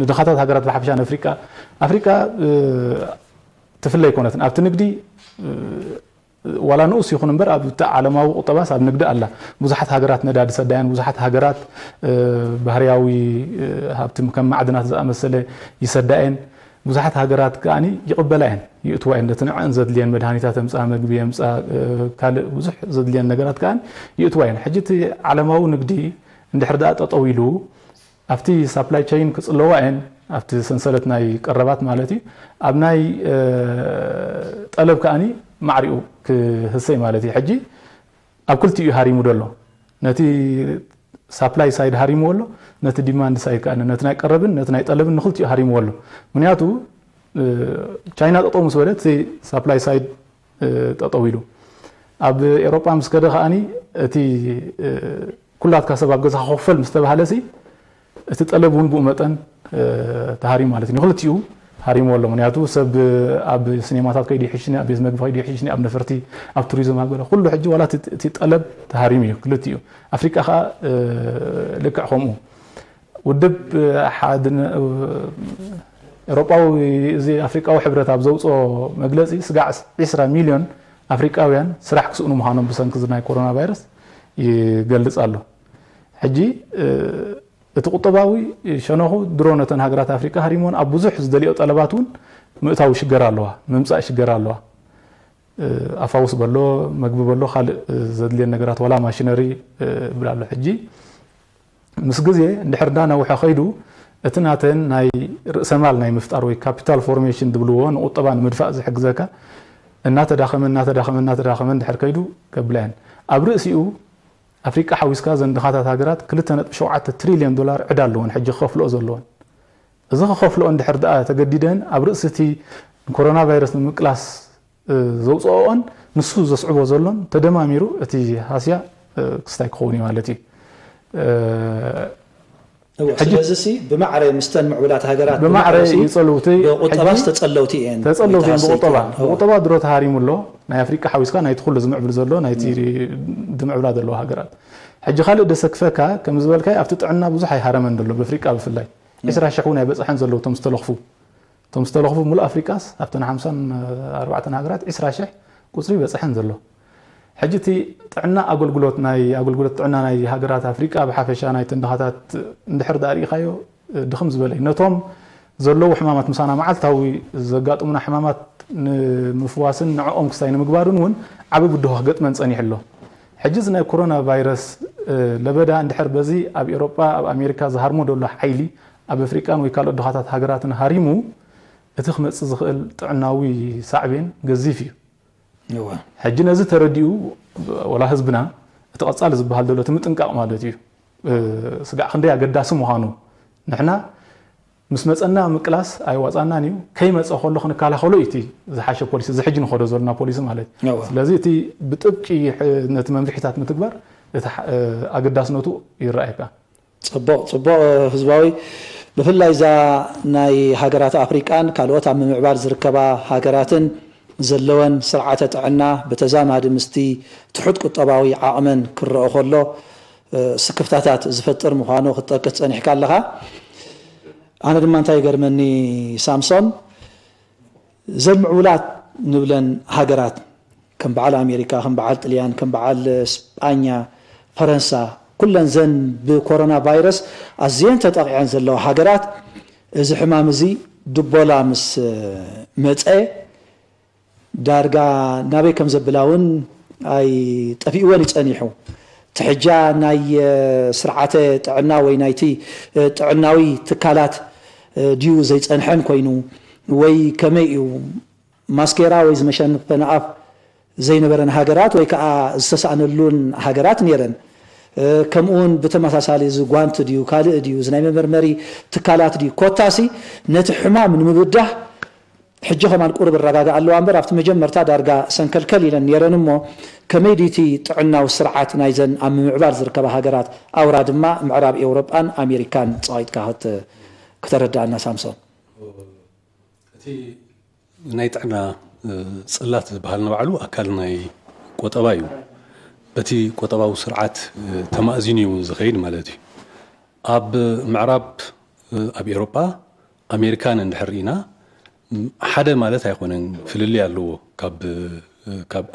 ንድኻታት ሃገራት ብሓፈሻ ነፍሪቃ ኣፍሪቃ ትፍለ ኣይኮነትን ኣብቲ ንግዲ ዋላ ንኡስ ይኹን እምበር ኣብ ዓለማዊ ቁጠባስ ኣብ ንግዲ ኣላ። ብዙሓት ሃገራት ነዳዲ ይሰዳ እየን፣ ብዙሓት ሃገራት ባህርያዊ ሃብቲ ከም ማዕድናት ዝኣመሰለ ይሰዳ እየን። ብዙሓት ሃገራት ከኣ ይቕበላ እየን፣ ይእትዋ እየን። ነቲ ንዐን ዘድልየን መድሃኒታት የምፅኣ፣ መግቢ የምፅኣ፣ ካልእ ብዙሕ ዘድልየን ነገራት ከኣ ይእትዋ እየን። ሕጂ እቲ ዓለማዊ ንግዲ እንድሕር ደኣ ጠጠው ኢሉ ኣብቲ ሳፕላይ ቸይን ክጽለዋ እየን ኣብቲ ሰንሰለት ናይ ቀረባት ማለት እዩ ኣብ ናይ ጠለብ ከኣኒ ማዕሪኡ ክህሰይ ማለት እዩ ሕጂ ኣብ ክልቲኡ ሃሪሙ ደሎ ነቲ ሳፕላይ ሳይድ ሃሪምዎ ኣሎ ነቲ ዲማንድ ሳይድ ከኣ ነቲ ናይ ቀረብን ነቲ ናይ ጠለብን ንክልቲኡ ሃሪምዎ ኣሎ ምክንያቱ ቻይና ጠጠው ምስ በለት ሳፕላይ ሳይድ ጠጠው ኢሉ ኣብ ኤሮጳ ምስ ከደ ከኣኒ እቲ ኩላትካ ሰብ ኣብ ገዛኻ ኮፈል ምስ ተባህለ ሲ እቲ ጠለብ እውን ብኡ መጠን ተሃሪሙ ማለት እዩ። ንክልቲኡ ሃሪምዎ ኣሎ። ምክንያቱ ሰብ ኣብ ሲኔማታት ከይዱ ይሕሽኒ፣ ኣብ ቤት መግቢ ከይዱ ይሕሽኒ፣ ኣብ ነፈርቲ፣ ኣብ ቱሪዝም፣ ኣብ ገለ ኩሉ ሕጂ ዋላ እቲ ጠለብ ተሃሪሙ እዩ ክልቲኡ። ኣፍሪቃ ከዓ ልክዕ ከምኡ ውድብ ሓድነ ኤውሮጳዊ፣ እዚ ኣፍሪቃዊ ሕብረት ኣብ ዘውፅኦ መግለፂ፣ ስጋዕ ዒስራ ሚልዮን ኣፍሪቃውያን ስራሕ ክስእኑ ምዃኖም ብሰንኪ እዚ ናይ ኮሮና ቫይረስ ይገልጽ ኣሎ። ሕጂ እቲ ቁጠባዊ ሸነኹ ድሮ ነተን ሃገራት ኣፍሪቃ ሃሪሞን ኣብ ብዙሕ ዝደልዮ ጠለባት እውን ምእታው ሽገር ኣለዋ፣ ምምፃእ ሽገር ኣለዋ። ኣፋውስ በሎ፣ መግቢ በሎ፣ ካልእ ዘድልየን ነገራት፣ ዋላ ማሽነሪ ይብል ኣሎ። ሕጂ ምስ ግዜ እንድሕር እንዳነውሐ ከይዱ፣ እቲ ናተን ናይ ርእሰማል ናይ ምፍጣር ወይ ካፒታል ፎርሜሽን ዝብልዎ፣ ንቁጠባ ንምድፋእ ዝሕግዘካ፣ እናተዳኸመ እናተዳኸመ እናተዳኸመ እንድሕር ከይዱ፣ ከብላ እየን። ኣብ ርእሲኡ ኣፍሪቃ ሓዊስካ፣ ዘን ድኻታት ሃገራት ክልተ ነጥቢ ሸውዓተ ትሪልዮን ዶላር ዕዳ ኣለወን፣ ሕጂ ክኸፍልኦ ዘለወን። እዚ ክኸፍልኦ እንድሕር ደኣ ተገዲደን፣ ኣብ ርእሲ እቲ ኮሮና ቫይረስ ንምቅላስ ዘውፅኦኦን ንሱ ዘስዕቦ ዘሎን ተደማሚሩ፣ እቲ ሃስያ ክስታይ ክኸውን እዩ ማለት እዩ። እወ፣ ስለዚ ሲ ብማዕረ ምስተን ምዕቡላት ሃገራት ብማዕረ ይፀልውቲ። ብቁጠባስ ተፀለውቲ እየን። ተፀለውቲ እየን። ብቁጠባ፣ ብቁጠባ ድሮ ተሃሪሙ ኣሎ፣ ናይ ኣፍሪቃ ሓዊስካ፣ ናይቲ ኩሉ ዝምዕብል ዘሎ፣ ናይቲ ዝምዕብላ ዘለዋ ሃገራት። ሕጂ ካልእ ደሰክፈካ፣ ከም ዝበልካይ፣ ኣብቲ ጥዕና ብዙሕ ኣይሃረመን ዘሎ፣ ብኣፍሪቃ ብፍላይ ዒስራ ሽሕ እውን ኣይበፅሐን ዘለዉ እቶም ዝተለኽፉ። እቶም ዝተለኽፉ ሙሉእ ኣፍሪቃስ ኣብተን ሓምሳን ኣርባዕተን ሃገራት ዒስራ ሽሕ ቁፅሪ ይበፅሐን ዘሎ። ሕጂ እቲ ጥዕና ኣገልግሎት፣ ናይ ኣገልግሎት ጥዕና ናይ ሃገራት ኣፍሪቃ ብሓፈሻ፣ ናይተን ድኻታት እንድሕር ደኣ ርኢኻዮ፣ ድኽም ዝበለ እዩ። ነቶም ዘለዉ ሕማማት፣ ምሳና መዓልታዊ ዘጋጥሙና ሕማማት ንምፍዋስን ንዕኦም ክስታይ ንምግባርን እውን ዓቢ ብድሆ ክገጥመን ጸኒሑ ኣሎ። ሕጂ እዚ ናይ ኮሮና ቫይረስ ለበዳ እንድሕር በዚ ኣብ ኤውሮጳ፣ ኣብ ኣሜሪካ ዝሃርሞ ዘሎ ሓይሊ ኣብ ኣፍሪቃን ወይ ካልኦት ድኻታት ሃገራትን ሃሪሙ፣ እቲ ክመጽእ ዝኽእል ጥዕናዊ ሳዕቤን ገዚፍ እዩ። ሕጂ ነዚ ተረዲኡ፣ ወላ ህዝብና፣ እቲ ቀጻሊ ዝበሃል ዘሎ እቲ ምጥንቃቕ ማለት እዩ። ስጋዕ ክንደይ ኣገዳሲ ምዃኑ፣ ንሕና ምስ መጸና ምቅላስ ኣይዋጻናን እዩ፣ ከይመጸ ከሎ ክንከላኸሎ እዩ እቲ ዝሓሸ ፖሊሲ፣ እዚ ሕጂ ንኸዶ ዘለና ፖሊሲ ማለት እዩ። ስለዚ እቲ ብጥብቂ ነቲ መምርሒታት ምትግባር እቲ ኣገዳስነቱ ይረኣየካ። ጽቡቕ፣ ጽቡቕ ህዝባዊ፣ ብፍላይ እዛ ናይ ሃገራት ኣፍሪቃን ካልኦት ኣብ ምምዕባል ዝርከባ ሃገራትን ዘለወን ስርዓተ ጥዕና ብተዛማዲ ምስቲ ትሑት ቁጠባዊ ዓቕመን ክረኦ ከሎ ስክፍታታት ዝፈጥር ምዃኑ ክትጠቅስ ጸኒሕካ ኣለኻ። ኣነ ድማ እንታይ ይገርመኒ ሳምሶን፣ ዘን ምዕቡላት ንብለን ሃገራት ከም በዓል ኣሜሪካ፣ ከም በዓል ጥልያን፣ ከም በዓል ስጳኛ፣ ፈረንሳ፣ ኩለን ዘን ብኮሮና ቫይረስ ኣዝየን ተጠቒዐን ዘለዋ ሃገራት፣ እዚ ሕማም እዚ ድቦላ ምስ መጸ ዳርጋ ናበይ ከም ዘብላ እውን ኣይጠፊእወን ይጸኒሑ። ትሕጃ ናይ ስርዓተ ጥዕና ወይ ናይቲ ጥዕናዊ ትካላት ድዩ ዘይጸንሐን ኮይኑ፣ ወይ ከመይ እዩ ማስኬራ ወይ ዝመሸፈኒ ኣፍ ዘይነበረን ሃገራት ወይ ከዓ ዝተሳእነሉን ሃገራት ነይረን። ከምኡውን ብተመሳሳሊ እዚ ጓንቲ ድዩ ካልእ ድዩ እዚ ናይ መመርመሪ ትካላት ድዩ ኮታሲ ነቲ ሕማም ንምብዳህ ሕጂ ከማን ቁሩብ እረጋግኣ ኣለዋ እምበር ኣብቲ መጀመርታ ዳርጋ ሰንከልከል ኢለን ነይረን እሞ ከመይ ድዩ እቲ ጥዕናዊ ስርዓት ናይዘን ኣብ ምምዕባል ዝርከባ ሃገራት ኣውራ ድማ ምዕራብ ኤውሮጳን ኣሜሪካን ፀቒጥካ ክተረድኣና ሳምሶን? እቲ ናይ ጥዕና ጽላት ዝበሃል ንባዕሉ ኣካል ናይ ቆጠባ እዩ። በቲ ቆጠባዊ ስርዓት ተማእዚኑ እዩ ዝኸይድ ማለት እዩ። ኣብ ምዕራብ፣ ኣብ ኤውሮጳ፣ ኣሜሪካን እንድሕር ርኢና ሓደ ማለት ኣይኮነን፣ ፍልልይ ኣለዎ። ካብ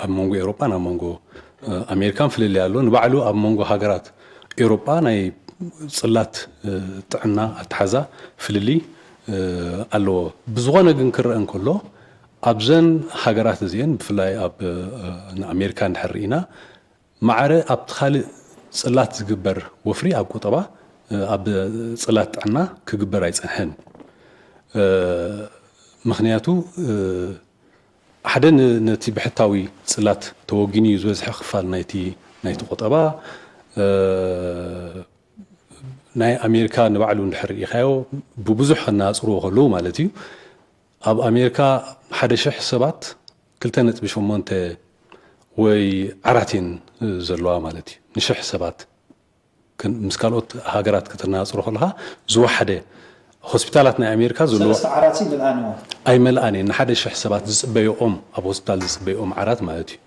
ኣብ መንጎ ኤውሮጳን ኣብ መንጎ ኣሜሪካን ፍልልይ ኣሎ። ንባዕሉ ኣብ መንጎ ሃገራት ኤውሮጳ ናይ ጽላት ጥዕና ኣተሓዛ ፍልልይ ኣለዎ። ብዝኾነ ግን ክረአ እንከሎ ኣብዘን ሃገራት እዚአን ብፍላይ ኣብ ንኣሜሪካ እንድሕር ርኢና ማዕረ ኣብቲ ካልእ ጽላት ዝግበር ወፍሪ ኣብ ቁጠባ ኣብ ጽላት ጥዕና ክግበር ኣይጸንሐን። ምኽንያቱ ሓደ ነቲ ብሕታዊ ጽላት ተወጊኑ እዩ ዝበዝሐ ክፋል ናይቲ ናይቲ ቁጠባ። ናይ ኣሜሪካ ንባዕሉ እንድሕር ርኢኻዮ ብብዙሕ ከነጻጽርዎ ከለዉ ማለት እዩ ኣብ ኣሜሪካ ሓደ ሽሕ ሰባት ክልተ ነጥቢ ሸሞንተ ወይ ዓራት እየን ዘለዋ ማለት እዩ ንሽሕ ሰባት። ምስ ካልኦት ሃገራት ከተነጻጽሮ ከለኻ ዝወሓደ ሆስፒታላት ናይ ኣሜሪካ ዘለዎ ሰለስተ ዓራት ምልኣንዎ ኣይመልኣን እየን። ንሓደ ሽሕ ሰባት ዝፅበይኦም ኣብ ሆስፒታል ዝፅበይኦም ዓራት ማለት እዩ።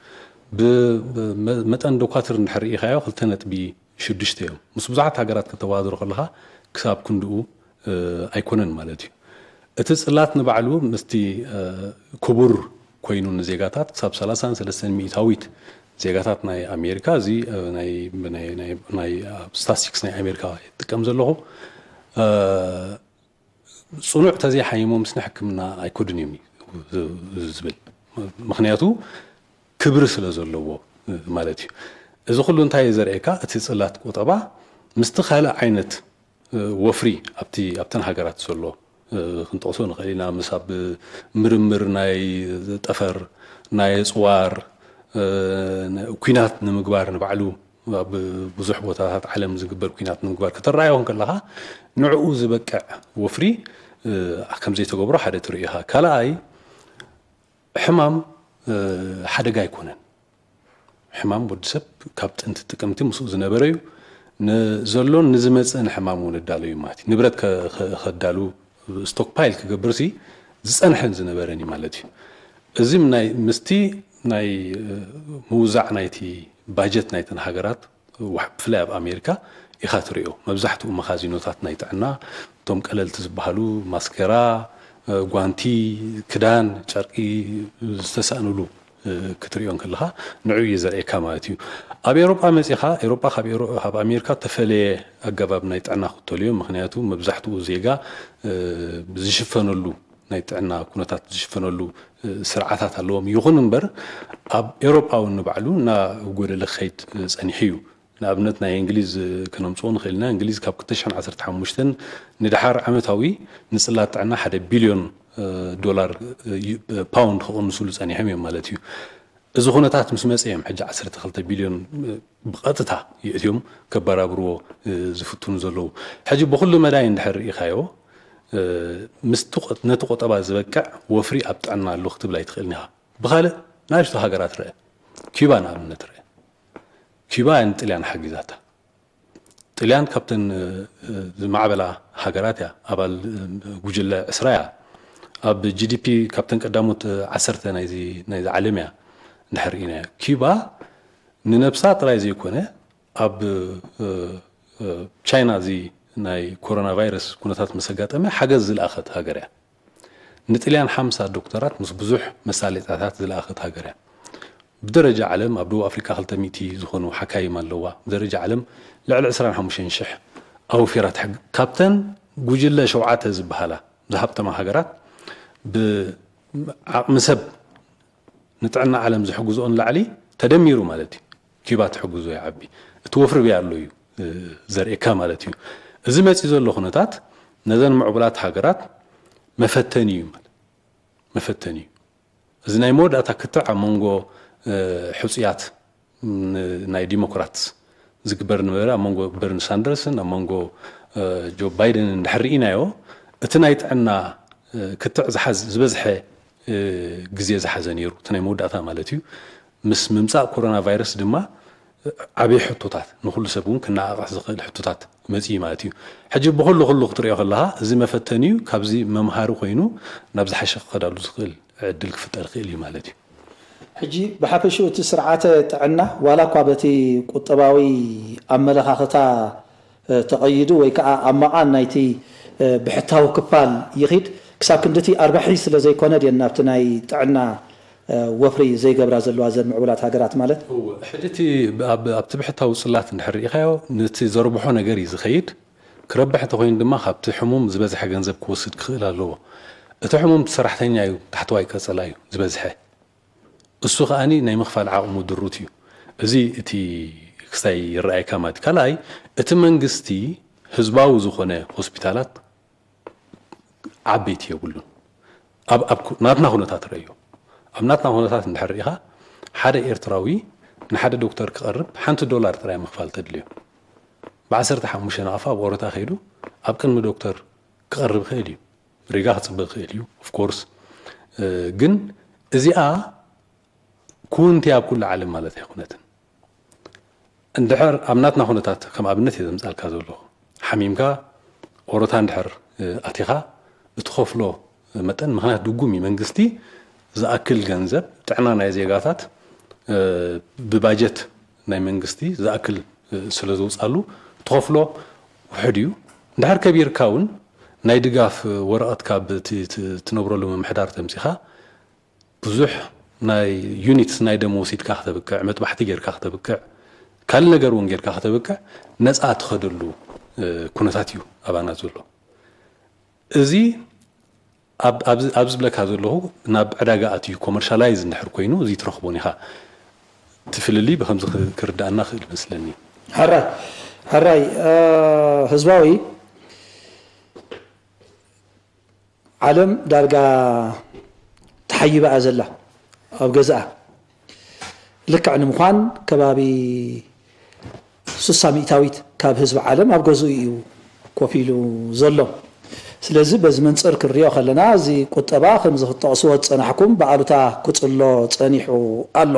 ብመጠን ዶኳትር እንድሕር ርኢኻዮ ክልተ ነጥቢ ሽዱሽተ እዮም። ምስ ብዙሓት ሃገራት ከተወዳድሮ ከለኻ ክሳብ ክንድኡ ኣይኮነን ማለት እዩ። እቲ ጽላት ንባዕሉ ምስቲ ክቡር ኮይኑ ንዜጋታት ክሳብ ሰላሳን ሰለስተን ሚእታዊት ዜጋታት ናይ ኣሜሪካ፣ እዚ ስታስቲክስ ናይ ኣሜሪካ ይጥቀም ዘለኹ፣ ጽኑዕ ተዘይሓይሞምስ ንሕክምና ኣይኮዱን እዮም ዝብል። ምክንያቱ ክብሪ ስለ ዘለዎ ማለት እዩ። እዚ ኩሉ እንታይ እዩ ዘርእየካ? እቲ ጽላት ቆጠባ ምስቲ ካልእ ዓይነት ወፍሪ ኣብቲ ኣብተን ሃገራት ዘሎ ክንጠቕሶ ንኽእል ኢና። ምስ ኣብ ምርምር ናይ ጠፈር፣ ናይ ኣጽዋር፣ ኩናት ንምግባር ንባዕሉ ኣብ ብዙሕ ቦታታት ዓለም ዝግበር ኩናት ንምግባር ከተረኣዮ ከለኻ ንዕኡ ዝበቅዕ ወፍሪ ከም ዘይተገብሮ ሓደ ትርኢ ኢኻ። ካልኣይ ሕማም ሓደጋ ኣይኮነን። ሕማም ወዲ ሰብ ካብ ጥንቲ ጥቅምቲ ምስኡ ዝነበረ እዩ። ንዘሎን ንዝመጽእን ሕማም እውን እዳሎ እዩ ማለት እዩ። ንብረት ከዳሉ ስቶክፓይል ክገብር ሲ ዝጸንሐን ዝነበረን እዩ ማለት እዩ። እዚ ናይ ምስቲ ናይ ምውዛዕ ናይቲ ባጀት ናይተን ሃገራት ብፍላይ ኣብ ኣሜሪካ ኢኻ ትሪኦ። መብዛሕትኡ መኻዚኖታት ናይ ጥዕና እቶም ቀለልቲ ዝበሃሉ ማስከራ፣ ጓንቲ፣ ክዳን፣ ጨርቂ ዝተሳእኑሉ ክትሪኦ እንከለኻ ንዕኡ እዩ ዘርእየካ ማለት እዩ። ኣብ ኤውሮጳ መጺኻ ኤውሮጳ ካብ ኣሜሪካ ተፈለየ ኣገባብ ናይ ጥዕና ክትተልዮ፣ ምክንያቱ መብዛሕትኡ ዜጋ ዝሽፈነሉ ናይ ጥዕና ኩነታት ዝሽፈነሉ ስርዓታት ኣለዎም። ይኹን እምበር ኣብ ኤውሮጳ እውን ንባዕሉ እናጎደለ ክኸይድ ጸኒሑ እዩ። ንኣብነት ናይ እንግሊዝ ከነምፅኦ ንኽእል ኢና። እንግሊዝ ካብ ክልተ ሽሕን ዓሰርተ ሓሙሽተን ንደሓር ዓመታዊ ንፅላት ጥዕና ሓደ ቢልዮን ዶላር ፓውንድ ክቕንስሉ ፀኒሖም እዮም ማለት እዩ። እዚ ኩነታት ምስ መፀ እዮም ሕጂ ዓሰርተ ክልተ ቢልዮን ብቐጥታ ይእትዮም ከባራብርዎ ዝፍትኑ ዘለዉ። ሕጂ ብኩሉ መዳይ እንድሕር ርኢኻዮ ምስቲ ነቲ ቆጠባ ዝበቅዕ ወፍሪ ኣብ ጥዕና ኣሎ ክትብል ኣይትኽእልን ኢኻ። ብኻልእ ንኣሽቱ ሃገራት ርአ፣ ኪባ ንኣብነት ርአ። ኪባ እያ ንጥልያን ሓጊዛታ። ጥልያን ካብተን ዝማዕበላ ሃገራት እያ፣ ኣባል ጉጅለ ዕስራ እያ። ኣብ ጂ ዲ ፒ ካብተን ቀዳሞት ዓሰርተ ናይዚ ናይዚ ዓለም እያ እንድሕር ርኢናዮ። ኪባ ንነብሳ ጥራይ ዘይኮነ ኣብ ቻይና እዚ ናይ ኮሮና ቫይረስ ኩነታት ምስ ኣጋጠመ ሓገዝ ዝለኣኸት ሃገር እያ። ንጥልያን ሓምሳ ዶክተራት ምስ ብዙሕ መሳለጥያታት ዝለኣኸት ሃገር እያ። ብደረጃ ዓለም ኣብ ደቡብ ኣፍሪቃ ክልተ ሚእቲ ዝኾኑ ሓካይም ኣለዋ። ብደረጃ ዓለም ልዕሊ ዕስራን ሓሙሽተን ሽሕ ኣውፊራ ትሕግ ካብተን ጉጅለ ሸውዓተ ዝበሃላ ዝሃብተማ ሃገራት ብዓቕሚ ሰብ ንጥዕና ዓለም ዝሕግዝኦ ንላዕሊ ተደሚሩ ማለት እዩ። ኪባ ትሕግዞ ይዓቢ። እቲ ወፍሪ በይ ኣሎ እዩ ዘርእየካ ማለት እዩ። እዚ መፂ ዘሎ ኩነታት ነዘን ምዕቡላት ሃገራት መፈተኒ እዩ ማለት መፈተኒ እዩ። እዚ ናይ መወዳእታ ክትዕ ኣብ መንጎ ሕፁያት ናይ ዲሞክራትስ ዝግበር ነበረ ኣብ መንጎ በርኒ ሳንደርስን ኣብ መንጎ ጆ ባይደንን እንድሕር ርኢናዮ እቲ ናይ ጥዕና ክትዕ ዝበዝሐ ግዜ ዝሓዘ ነይሩ እቲ ናይ መወዳእታ ማለት እዩ። ምስ ምምፃእ ኮሮና ቫይረስ ድማ ዓብዪ ሕቶታት ንኩሉ ሰብ እውን ክነቓቕሕ ዝኽእል ሕቶታት መፅኢ ማለት እዩ። ሕጂ ብኩሉ ኩሉ ክትሪኦ ከለካ እዚ መፈተኒ እዩ። ካብዚ መምሃሪ ኮይኑ ናብ ዝሓሸ ክኸዳሉ ዝኽእል ዕድል ክፍጠር ይኽእል እዩ ማለት እዩ። ሕጂ ብሓፈሽኡ እቲ ስርዓተ ጥዕና ዋላ እኳ በቲ ቁጠባዊ ኣመለኻኽታ ተቐይዱ ወይ ከዓ ኣብ መቓን ናይቲ ብሕታዊ ክፋል ይኺድ ክሳብ ክንድቲ ኣርባሒ ስለ ዘይኮነ ድየን ናብቲ ናይ ጥዕና ወፍሪ ዘይገብራ ዘለዋ ዘን ምዕቡላት ሃገራት ማለት? ሕጂ እቲ ኣብቲ ብሕታዊ ጽላት እንድሕር ርኢኻዮ ነቲ ዘርብሖ ነገር እዩ ዝኸይድ። ክረብሕ እንተኾይኑ ድማ ካብቲ ሕሙም ዝበዝሐ ገንዘብ ክወስድ ክኽእል ኣለዎ። እቲ ሕሙም እቲ ሰራሕተኛ እዩ፣ ታሕተዋይ ቀጸላ እዩ ዝበዝሐ። እሱ ከኣ ናይ ምኽፋል ዓቕሙ ድሩት እዩ። እዚ እቲ ክስታይ ይረኣየካ ማለት እዩ። ካልኣይ እቲ መንግስቲ ህዝባዊ ዝኾነ ሆስፒታላት ዓበይቲ የብሉን። ኣብ ኣብ ኩ- ናትና ኩነታት ረእዮ። ኣብ ናትና ኩነታት እንድሕር ርኢኻ ሓደ ኤርትራዊ ንሓደ ዶክተር ክቐርብ ሓንቲ ዶላር ጥራይ ምኽፋል ተድልዮ። ብ15 ናቕፋ ኣብ ኦሮታ ከይዱ ኣብ ቅድሚ ዶክተር ክቐርብ ይኽእል እዩ። ሪጋ ክጽበ ይኽእል እዩ of course። ግን እዚኣ ክውንቲ ኣብ ኩሉ ዓለም ማለት ኣይኮነትን። እንድሕር ኣብ ናትና ኩነታት ከም ኣብነት እየ ዘምጻልካ ዘለኹ። ሓሚምካ ኦሮታ እንድሕር ኣቲኻ እትኸፍሎ መጠን ምኽንያት ድጉም እዩ። መንግስቲ ዝኣክል ገንዘብ ጥዕና ናይ ዜጋታት ብባጀት ናይ መንግስቲ ዝኣክል ስለ ዝውጻሉ ትኸፍሎ ውሕድ እዩ። እንድሕር ከቢርካ እውን ናይ ድጋፍ ወረቐት ካብ እቲ ት- ትነብረሉ ምምሕዳር ተምፂኻ ብዙሕ ናይ ዩኒትስ ናይ ደም ወሲድካ ክተብቅዕ፣ መጥባሕቲ ጌርካ ክተብቅዕ፣ ካልእ ነገር እውን ጌርካ ክተብቅዕ ነፃ ትኸደሉ ኩነታት እዩ ኣባና ዘሎ። እዚ ኣብ ዝብለካ ዘለኹ ናብ ዕዳጋ ኣትዩ ኮመርሻላይዝ እንድሕር ኮይኑ እዚ ትረኽቦን ኢኻ። እቲ ፍልልይ ብከምዚ ክርዳእና ክእል መስለኒ። ሕራይ ሕራይ ህዝባዊ ዓለም ዳርጋ ተሓይባ እያ ዘላ ኣብ ገዝኣ። ልክዕ ንምዃን ከባቢ ስሳ ሚእታዊት ካብ ህዝቢ ዓለም ኣብ ገዝኡ እዩ ኮፍ ኢሉ ዘሎ። ስለዚ በዚ መንፅር ክንሪኦ ከለና እዚ ቁጠባ ከምዚ ክትጠቕስዎ ዝፀናሕኩም ብኣሉታ ክፅሎ ፀኒሑ ኣሎ።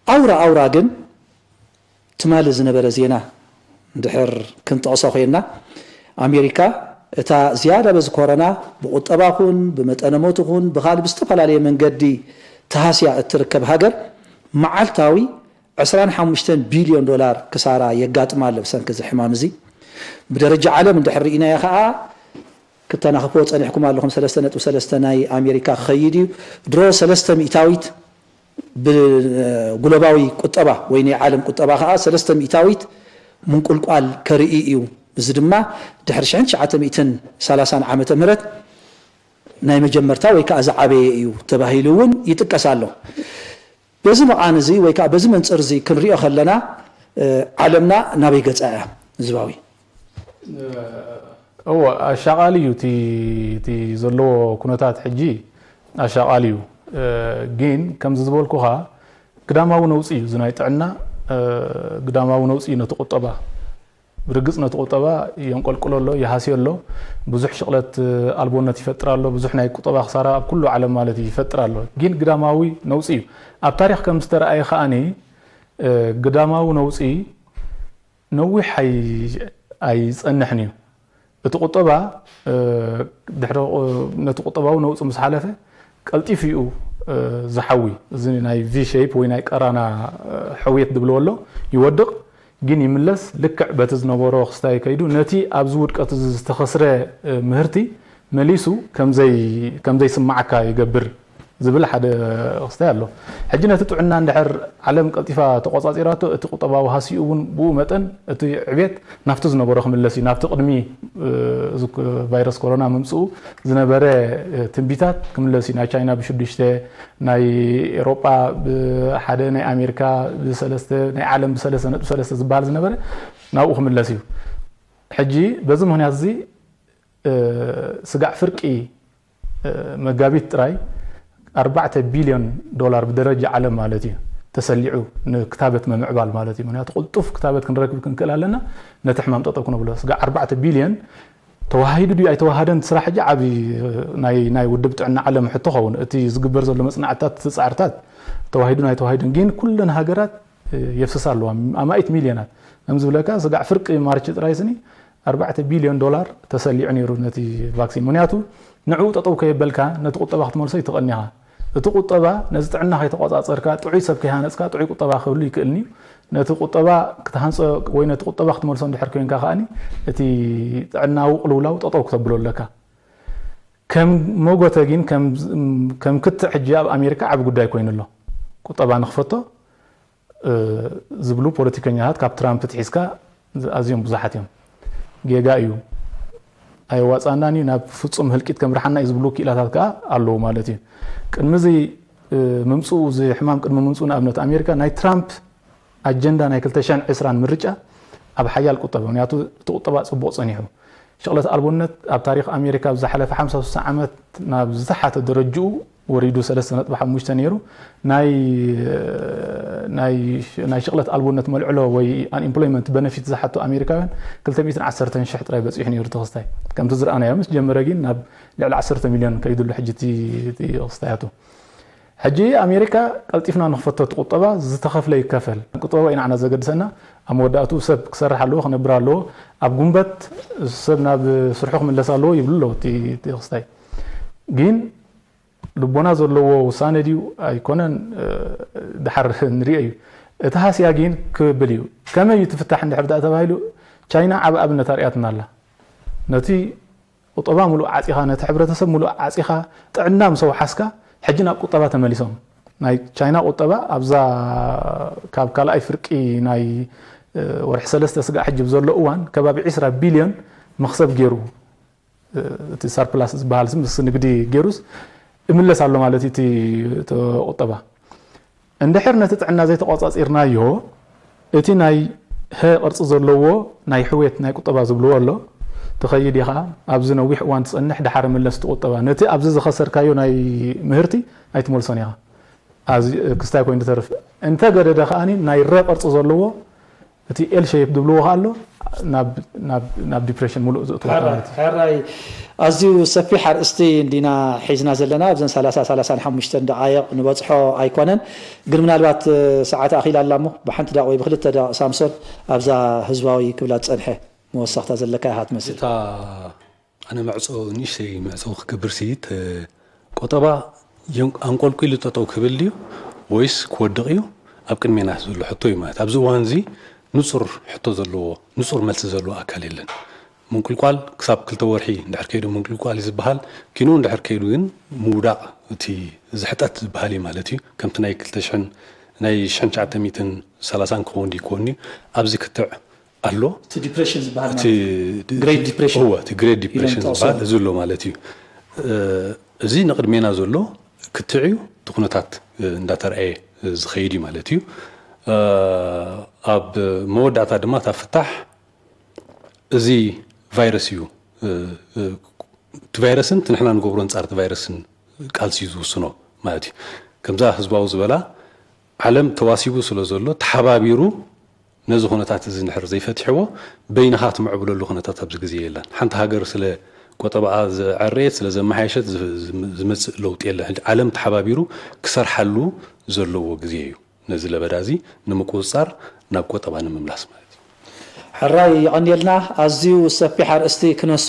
ኣውራ ኣውራ ግን ትማሊ ዝነበረ ዜና እንድሕር ክንጠቕሶ ኮይንና ኣሜሪካ እታ ዝያዳ በዚ ኮረና ብቁጠባ ኹን ብመጠነ ሞት ኹን ብካል ብዝተፈላለየ መንገዲ ተሃስያ እትርከብ ሃገር መዓልታዊ ዕስራን ሓሙሽተን ቢልዮን ዶላር ክሳራ የጋጥማ ኣሎ ብሰንኪ እዚ ሕማም እዚ። ብደረጃ ዓለም እንድሕር ርኢናዮ ከዓ ክተናኽፍዎ ፀኒሕኩም ኣለኹም ሰለስተ ነጥቢ ሰለስተ ናይ ኣሜሪካ ክኸይድ እዩ። ድሮ ሰለስተ ሚእታዊት ብጉሎባዊ ቁጠባ ወይ ናይ ዓለም ቁጠባ ከዓ ሰለስተ ሚእታዊት ምንቁልቋል ከርኢ እዩ። እዚ ድማ ድሕሪ ሽሕን ትሽዓተ ሚእትን ሰላሳን ዓመተ ምህረት ናይ መጀመርታ ወይ ከዓ ዝዓበየ እዩ ተባሂሉ እውን ይጥቀስ ኣሎ። በዚ መቓን እዚ ወይ ከዓ በዚ መንፅር እዚ ክንሪኦ ከለና ዓለምና ናበይ ገፃ እያ ህዝባዊ? እወ ኣሻቓሊ እዩ እቲ ዘለዎ ኩነታት ሕጂ ኣሻቓሊ እዩ። ግን ከምዚ ዝበልኩኻ ግዳማዊ ነውፂ እዩ እዚ ናይ ጥዕና ግዳማዊ ነውፂ እዩ ነቲ ቁጠባ ብርግፅ ነቲ ቁጠባ የንቆልቁሎ ኣሎ ይሃስዮ ኣሎ። ብዙሕ ሽቕለት ኣልቦነት ይፈጥር ኣሎ። ብዙሕ ናይ ቁጠባ ክሳራ ኣብ ኩሉ ዓለም ማለት እዩ ይፈጥር ኣሎ። ግን ግዳማዊ ነውፂ እዩ። ኣብ ታሪኽ ከም ዝተረኣየ ከኣኒ ግዳማዊ ነውፂ ነዊሕ ኣይፀንሕን እዩ። እቲ ቁጠባ ድሕሪ ነቲ ቁጠባዊ ነውፂ ምስ ሓለፈ ቀልጢፉ እዩ ዝሓዊ። እዚ ናይ ቪ ሼፕ ወይ ናይ ቀራና ሕውየት ዝብልዎ ኣሎ ይወድቕ ግን ይምለስ ልክዕ በቲ ዝነበሮ ክስታይ ከይዱ ነቲ ኣብዚ ውድቀት እዚ ዝተኸስረ ምህርቲ መሊሱ ከም ዘይስማዓካ ይገብር ዝብል ሓደ ክስታይ ኣሎ። ሕጂ ነቲ ጥዕና እንድሕር ዓለም ቀልጢፋ ተቆፃፂራቶ እቲ ቁጠባዊ ሃሲኡ እውን ብኡ መጠን እቲ ዕቤት ናብቲ ዝነበሮ ክምለስ እዩ። ናብቲ ቅድሚ እዚ ቫይረስ ኮሮና ምምፅኡ ዝነበረ ትንቢታት ክምለስ እዩ። ናይ ቻይና ብሽዱሽተ፣ ናይ ኤሮጳ ብሓደ፣ ናይ ኣሜሪካ ብሰለስተ፣ ናይ ዓለም ብሰለስተ ነጥቢ ሰለስተ ዝበሃል ዝነበረ ናብኡ ክምለስ እዩ። ሕጂ በዚ ምክንያት እዚ ስጋዕ ፍርቂ መጋቢት ጥራይ ኣርባዕተ ቢልዮን ዶላር ብደረጃ ዓለም ማለት እዩ ተሰሊዑ ንክታበት ምምዕባል ማለት እዩ። ምክንያቱ ቅልጡፍ ክታበት ክንረክብ ክንክእል ኣለና ነቲ ሕማም ጠጠው ክነብሎ። ስጋዕ ኣርባዕተ ቢልዮን ተዋሂዱ ድዩ ኣይተዋሃደን እቲ ስራሕ ሕጂ ዓቢ ናይ ውድብ ጥዕና ዓለም ሕቶ ኸውን። እቲ ዝግበር ዘሎ መጽናዕትታት እቲ ጻዕርታት ተዋሂዱን ኣይተዋሂዱን ግን ኩለን ሃገራት የፍስሳ ኣለዋ ኣማኢት ሚልዮናት። ከም ዝብለካ ስጋዕ ፍርቂ ማርች ጥራይ ስኒ ኣርባዕተ ቢልዮን ዶላር ተሰሊዑ ነይሩ ነቲ ቫክሲን። ምክንያቱ ንዕኡ ጠጠው ከየበልካ ነቲ ቁጠባ ክትመልሶ ይትኽእልኒ ኢኻ። እቲ ቁጠባ ነዚ ጥዕና ከይተቆጻጸርካ፣ ጥዑይ ሰብ ከይሃነጽካ ጥዑይ ቁጠባ ክህሉ ይክእልኒ እዩ። ነቲ ቁጠባ ክትሃንጾ ወይ ነቲ ቁጠባ ክትመልሶ እንድሕር ኮይንካ ከኣኒ እቲ ጥዕናዊ ቅልውላው ጠጠው ክተብሎ ኣለካ። ከም መጎተ ግን ከም ክትዕ ሕጂ ኣብ ኣሜሪካ ዓቢ ጉዳይ ኮይኑ ኣሎ። ቁጠባ ንክፈቶ ዝብሉ ፖለቲከኛታት ካብ ትራምፕ ትሒዝካ ኣዝዮም ብዙሓት እዮም። ጌጋ እዩ፣ ኣየዋፅኣናን እዩ፣ ናብ ፍፁም ህልቂት ከምርሓና እዩ ዝብሉ ክኢላታት ከዓ ኣለዉ ማለት እዩ። ቅድሚ እዚ ምምፅኡ፣ እዚ ሕማም ቅድሚ ምምፅኡ ንኣብነት ኣሜሪካ ናይ ትራምፕ ኣጀንዳ ናይ ክልተ ሽሕን ዕስራን ምርጫ ኣብ ሓያል ቁጠባ፣ ምክንያቱ እቲ ቁጠባ ፅቡቕ ፀኒሑ ሽቕለት ኣልቦነት ኣብ ታሪኽ ኣሜሪካ ኣብ ዝሓለፈ ሓምሳ ስሳ ዓመት ናብ ዝተሓተ ደረጅኡ ወሪዱ ሰለስተ ነጥቢ ሓሙሽተ ነይሩ። ናይ ናይ ሽቕለት ኣልቦነት መልዕሎ ወይ ኣንኤምፕሎይመንት በነፊት ዝሓቱ ኣሜሪካውያን ክልተ ሚእትን ዓሰርተን ሽሕ ጥራይ በፂሑ ነይሩ ተኸስታይ። ከምቲ ዝረኣናዮ ምስ ጀመረ ግን ናብ ልዕሊ ዓሰርተ ሚልዮን ከይዱ ኣሎ ሕጂ እቲ ክስታያቱ። ሕጂ ኣሜሪካ ቀልጢፍና ንኽፈቶ እቲ ቁጠባ ዝተኸፍለ ይከፈል። ቁጠባ እዩ ንዓና ዘገድሰና። ኣብ መወዳእትኡ ሰብ ክሰርሕ ኣለዎ፣ ክነብር ኣለዎ። ኣብ ጉንበት ሰብ ናብ ስርሑ ክምለስ ኣለዎ ይብሉ ኣለዉ እቲ ክስታይ። ግን ልቦና ዘለዎ ውሳነ ድዩ ኣይኮነን ድሓር ንሪኦ እዩ። እቲ ሃስያ ግን ክብል እዩ። ከመይ እዩ ትፍታሕ እንድሕር ደኣ ተባሂሉ ቻይና ዓብ ኣብነት ኣርእያትና ኣላ። ነቲ ቁጠባ ሙሉእ ዓፂኻ፣ ነቲ ሕብረተሰብ ሙሉእ ዓፂኻ፣ ጥዕና ምስ ኣውሓስካ፣ ሕጂ ናብ ቁጠባ ተመሊሶም። ናይ ቻይና ቁጠባ ኣብዛ ካብ ካልኣይ ፍርቂ ናይ ወርሒ ሰለስተ ስጋዕ ሕጂ ብዘሎ እዋን ከባቢ ዕስራ ቢልዮን መኽሰብ ገይሩ፣ እቲ ሰርፕላስ ዝበሃል ምስ ንግዲ ገይሩስ እምለስ ኣሎ ማለት እዩ። እቲ ቁጠባ እንድሕር ነቲ ጥዕና ዘይተቆፃፂርናዮ፣ እቲ ናይ ሀ ቅርፂ ዘለዎ ናይ ሕውየት ናይ ቁጠባ ዝብልዎ ኣሎ። ትኸይድ ኢኻ፣ ኣብዚ ነዊሕ እዋን ትፀንሕ፣ ድሓር ምለስ እቲ ቁጠባ። ነቲ ኣብዚ ዝኸሰርካዮ ናይ ምህርቲ ኣይትመልሶን ኢኻ። ክስታይ ኮይኑ ተርፍ። እንተ ገደደ ከኣ ናይ ረ ቅርፂ ዘለዎ እቲ ኤል ሸይፕ ዝብልዎ ከኣ ኣሎ፣ ናብ ዲፕሬሽን ሙሉእ ዝእትዎ ማለት እዩ። ሕራይ፣ ኣዝዩ ሰፊሕ ኣርእስቲ እንዲና ሒዝና ዘለና ኣብዘን ሰላሳ ሰላሳን ሓሙሽተን ደቃይቕ ንበፅሖ ኣይኮነን። ግን ምናልባት ሰዓት ኣኺላ ኣላ እሞ ብሓንቲ ደቕ ወይ ብክልተ ደቕ ሳምሶን ኣብዛ ህዝባዊ ክብላ ዝፀንሐ መወሰኽታ ዘለካ ኢኻ ትመስል። ኣነ መዕፆ ንእሽተይ መዕፆ ክገብር ስይት ቆጠባ ኣንቆልቂሉ ጠጠው ክብል ድዩ ወይስ ክወድቕ እዩ ኣብ ቅድሜና ዘሎ ሕቶ እዩ ማለት ኣብዚ እዋን እዚ ንፁር ሕቶ ዘለዎ ንፁር መልሲ ዘለዎ ኣካል የለን። ምንቁልቋል ክሳብ ክልተ ወርሒ እንድሕር ከይዱ ምንቁልቋል እዩ ዝበሃል። ኪኑ እንድሕር ከይዱ ግን ምውዳቕ እቲ ዝሕጠት ዝበሃል እዩ ማለት እዩ። ከምቲ ናይ ክልተ ሽሕን ናይ ሽሕን ትሽዓተ ሚእትን ሰላሳን ክኸውን ድዩ ክኸውን እዩ ኣብዚ ክትዕ ኣሎ። እቲ ዲፕሬሽን ዝበሃል ማለት እዩ። ግሬት ዲፕሬሽን። እወ፣ እቲ ግሬት ዲፕሬሽን ዝበሃል እዚ ኣሎ ማለት እዩ። እዚ ንቕድሜና ዘሎ ክትዕ እዩ። እቲ ኩነታት እንዳተርኣየ ዝኸይድ እዩ ማለት እዩ። ኣብ መወዳእታ ድማ እታ ፍታሕ እዚ ቫይረስ እዩ። እቲ ቫይረስን እቲ ንሕና ንገብሮ ኣንጻር እቲ ቫይረስን ቃልሲ እዩ ዝውስኖ ማለት እዩ። ከምዛ ህዝባዊ ዝበላ ዓለም ተዋሲቡ ስለ ዘሎ ተሓባቢሩ ነዚ ኩነታት እዚ እንድሕር ዘይፈቲሕዎ በይንኻ ትምዕብለሉ ኩነታት ኣብዚ ግዜ የለን። ሓንቲ ሃገር ስለ ቆጠባኣ ዘዐረየት ስለ ዘመሓየሸት ዝመፅእ ለውጢ የለን። ሕጂ ዓለም ተሓባቢሩ ክሰርሓሉ ዘለዎ ግዜ እዩ። ነዚ ለበዳ እዚ ንምቁፅፃር ናብ ቆጠባ ንምምላስ ማለት እዩ። ሕራይ የቐንየልና። ኣዝዩ ሰፊሕ ኣርእስቲ ክነሱ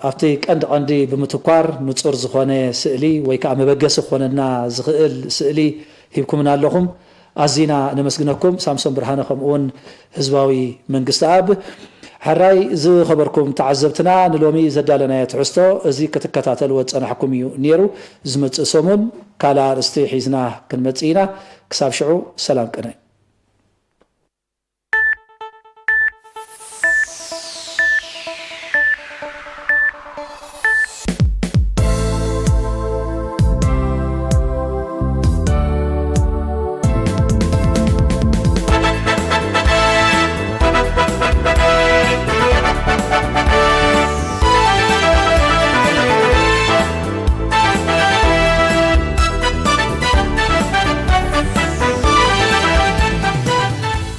ኣብቲ ቀንዲ ቀንዲ ብምትኳር ንፁር ዝኾነ ስእሊ ወይ ከዓ መበገሲ ክኾነና ዝኽእል ስእሊ ሂብኩምና ኣለኹም። ኣዚና ነመስግነኩም ሳምሶን ብርሃነ ከምኡ እውን ህዝባዊ መንግስቲ ኣብ ሕራይ ዝኸበርኩም ተዓዘብትና ንሎሚ ዘዳለናዮ ትሕዝቶ እዚ ክትከታተልዎ ዝፀናሕኩም እዩ ነይሩ። ዝመፅእ ሰሙን ካልእ ኣርእስቲ ሒዝና ክንመፅእ ኢና። ክሳብ ሽዑ ሰላም ቅነ።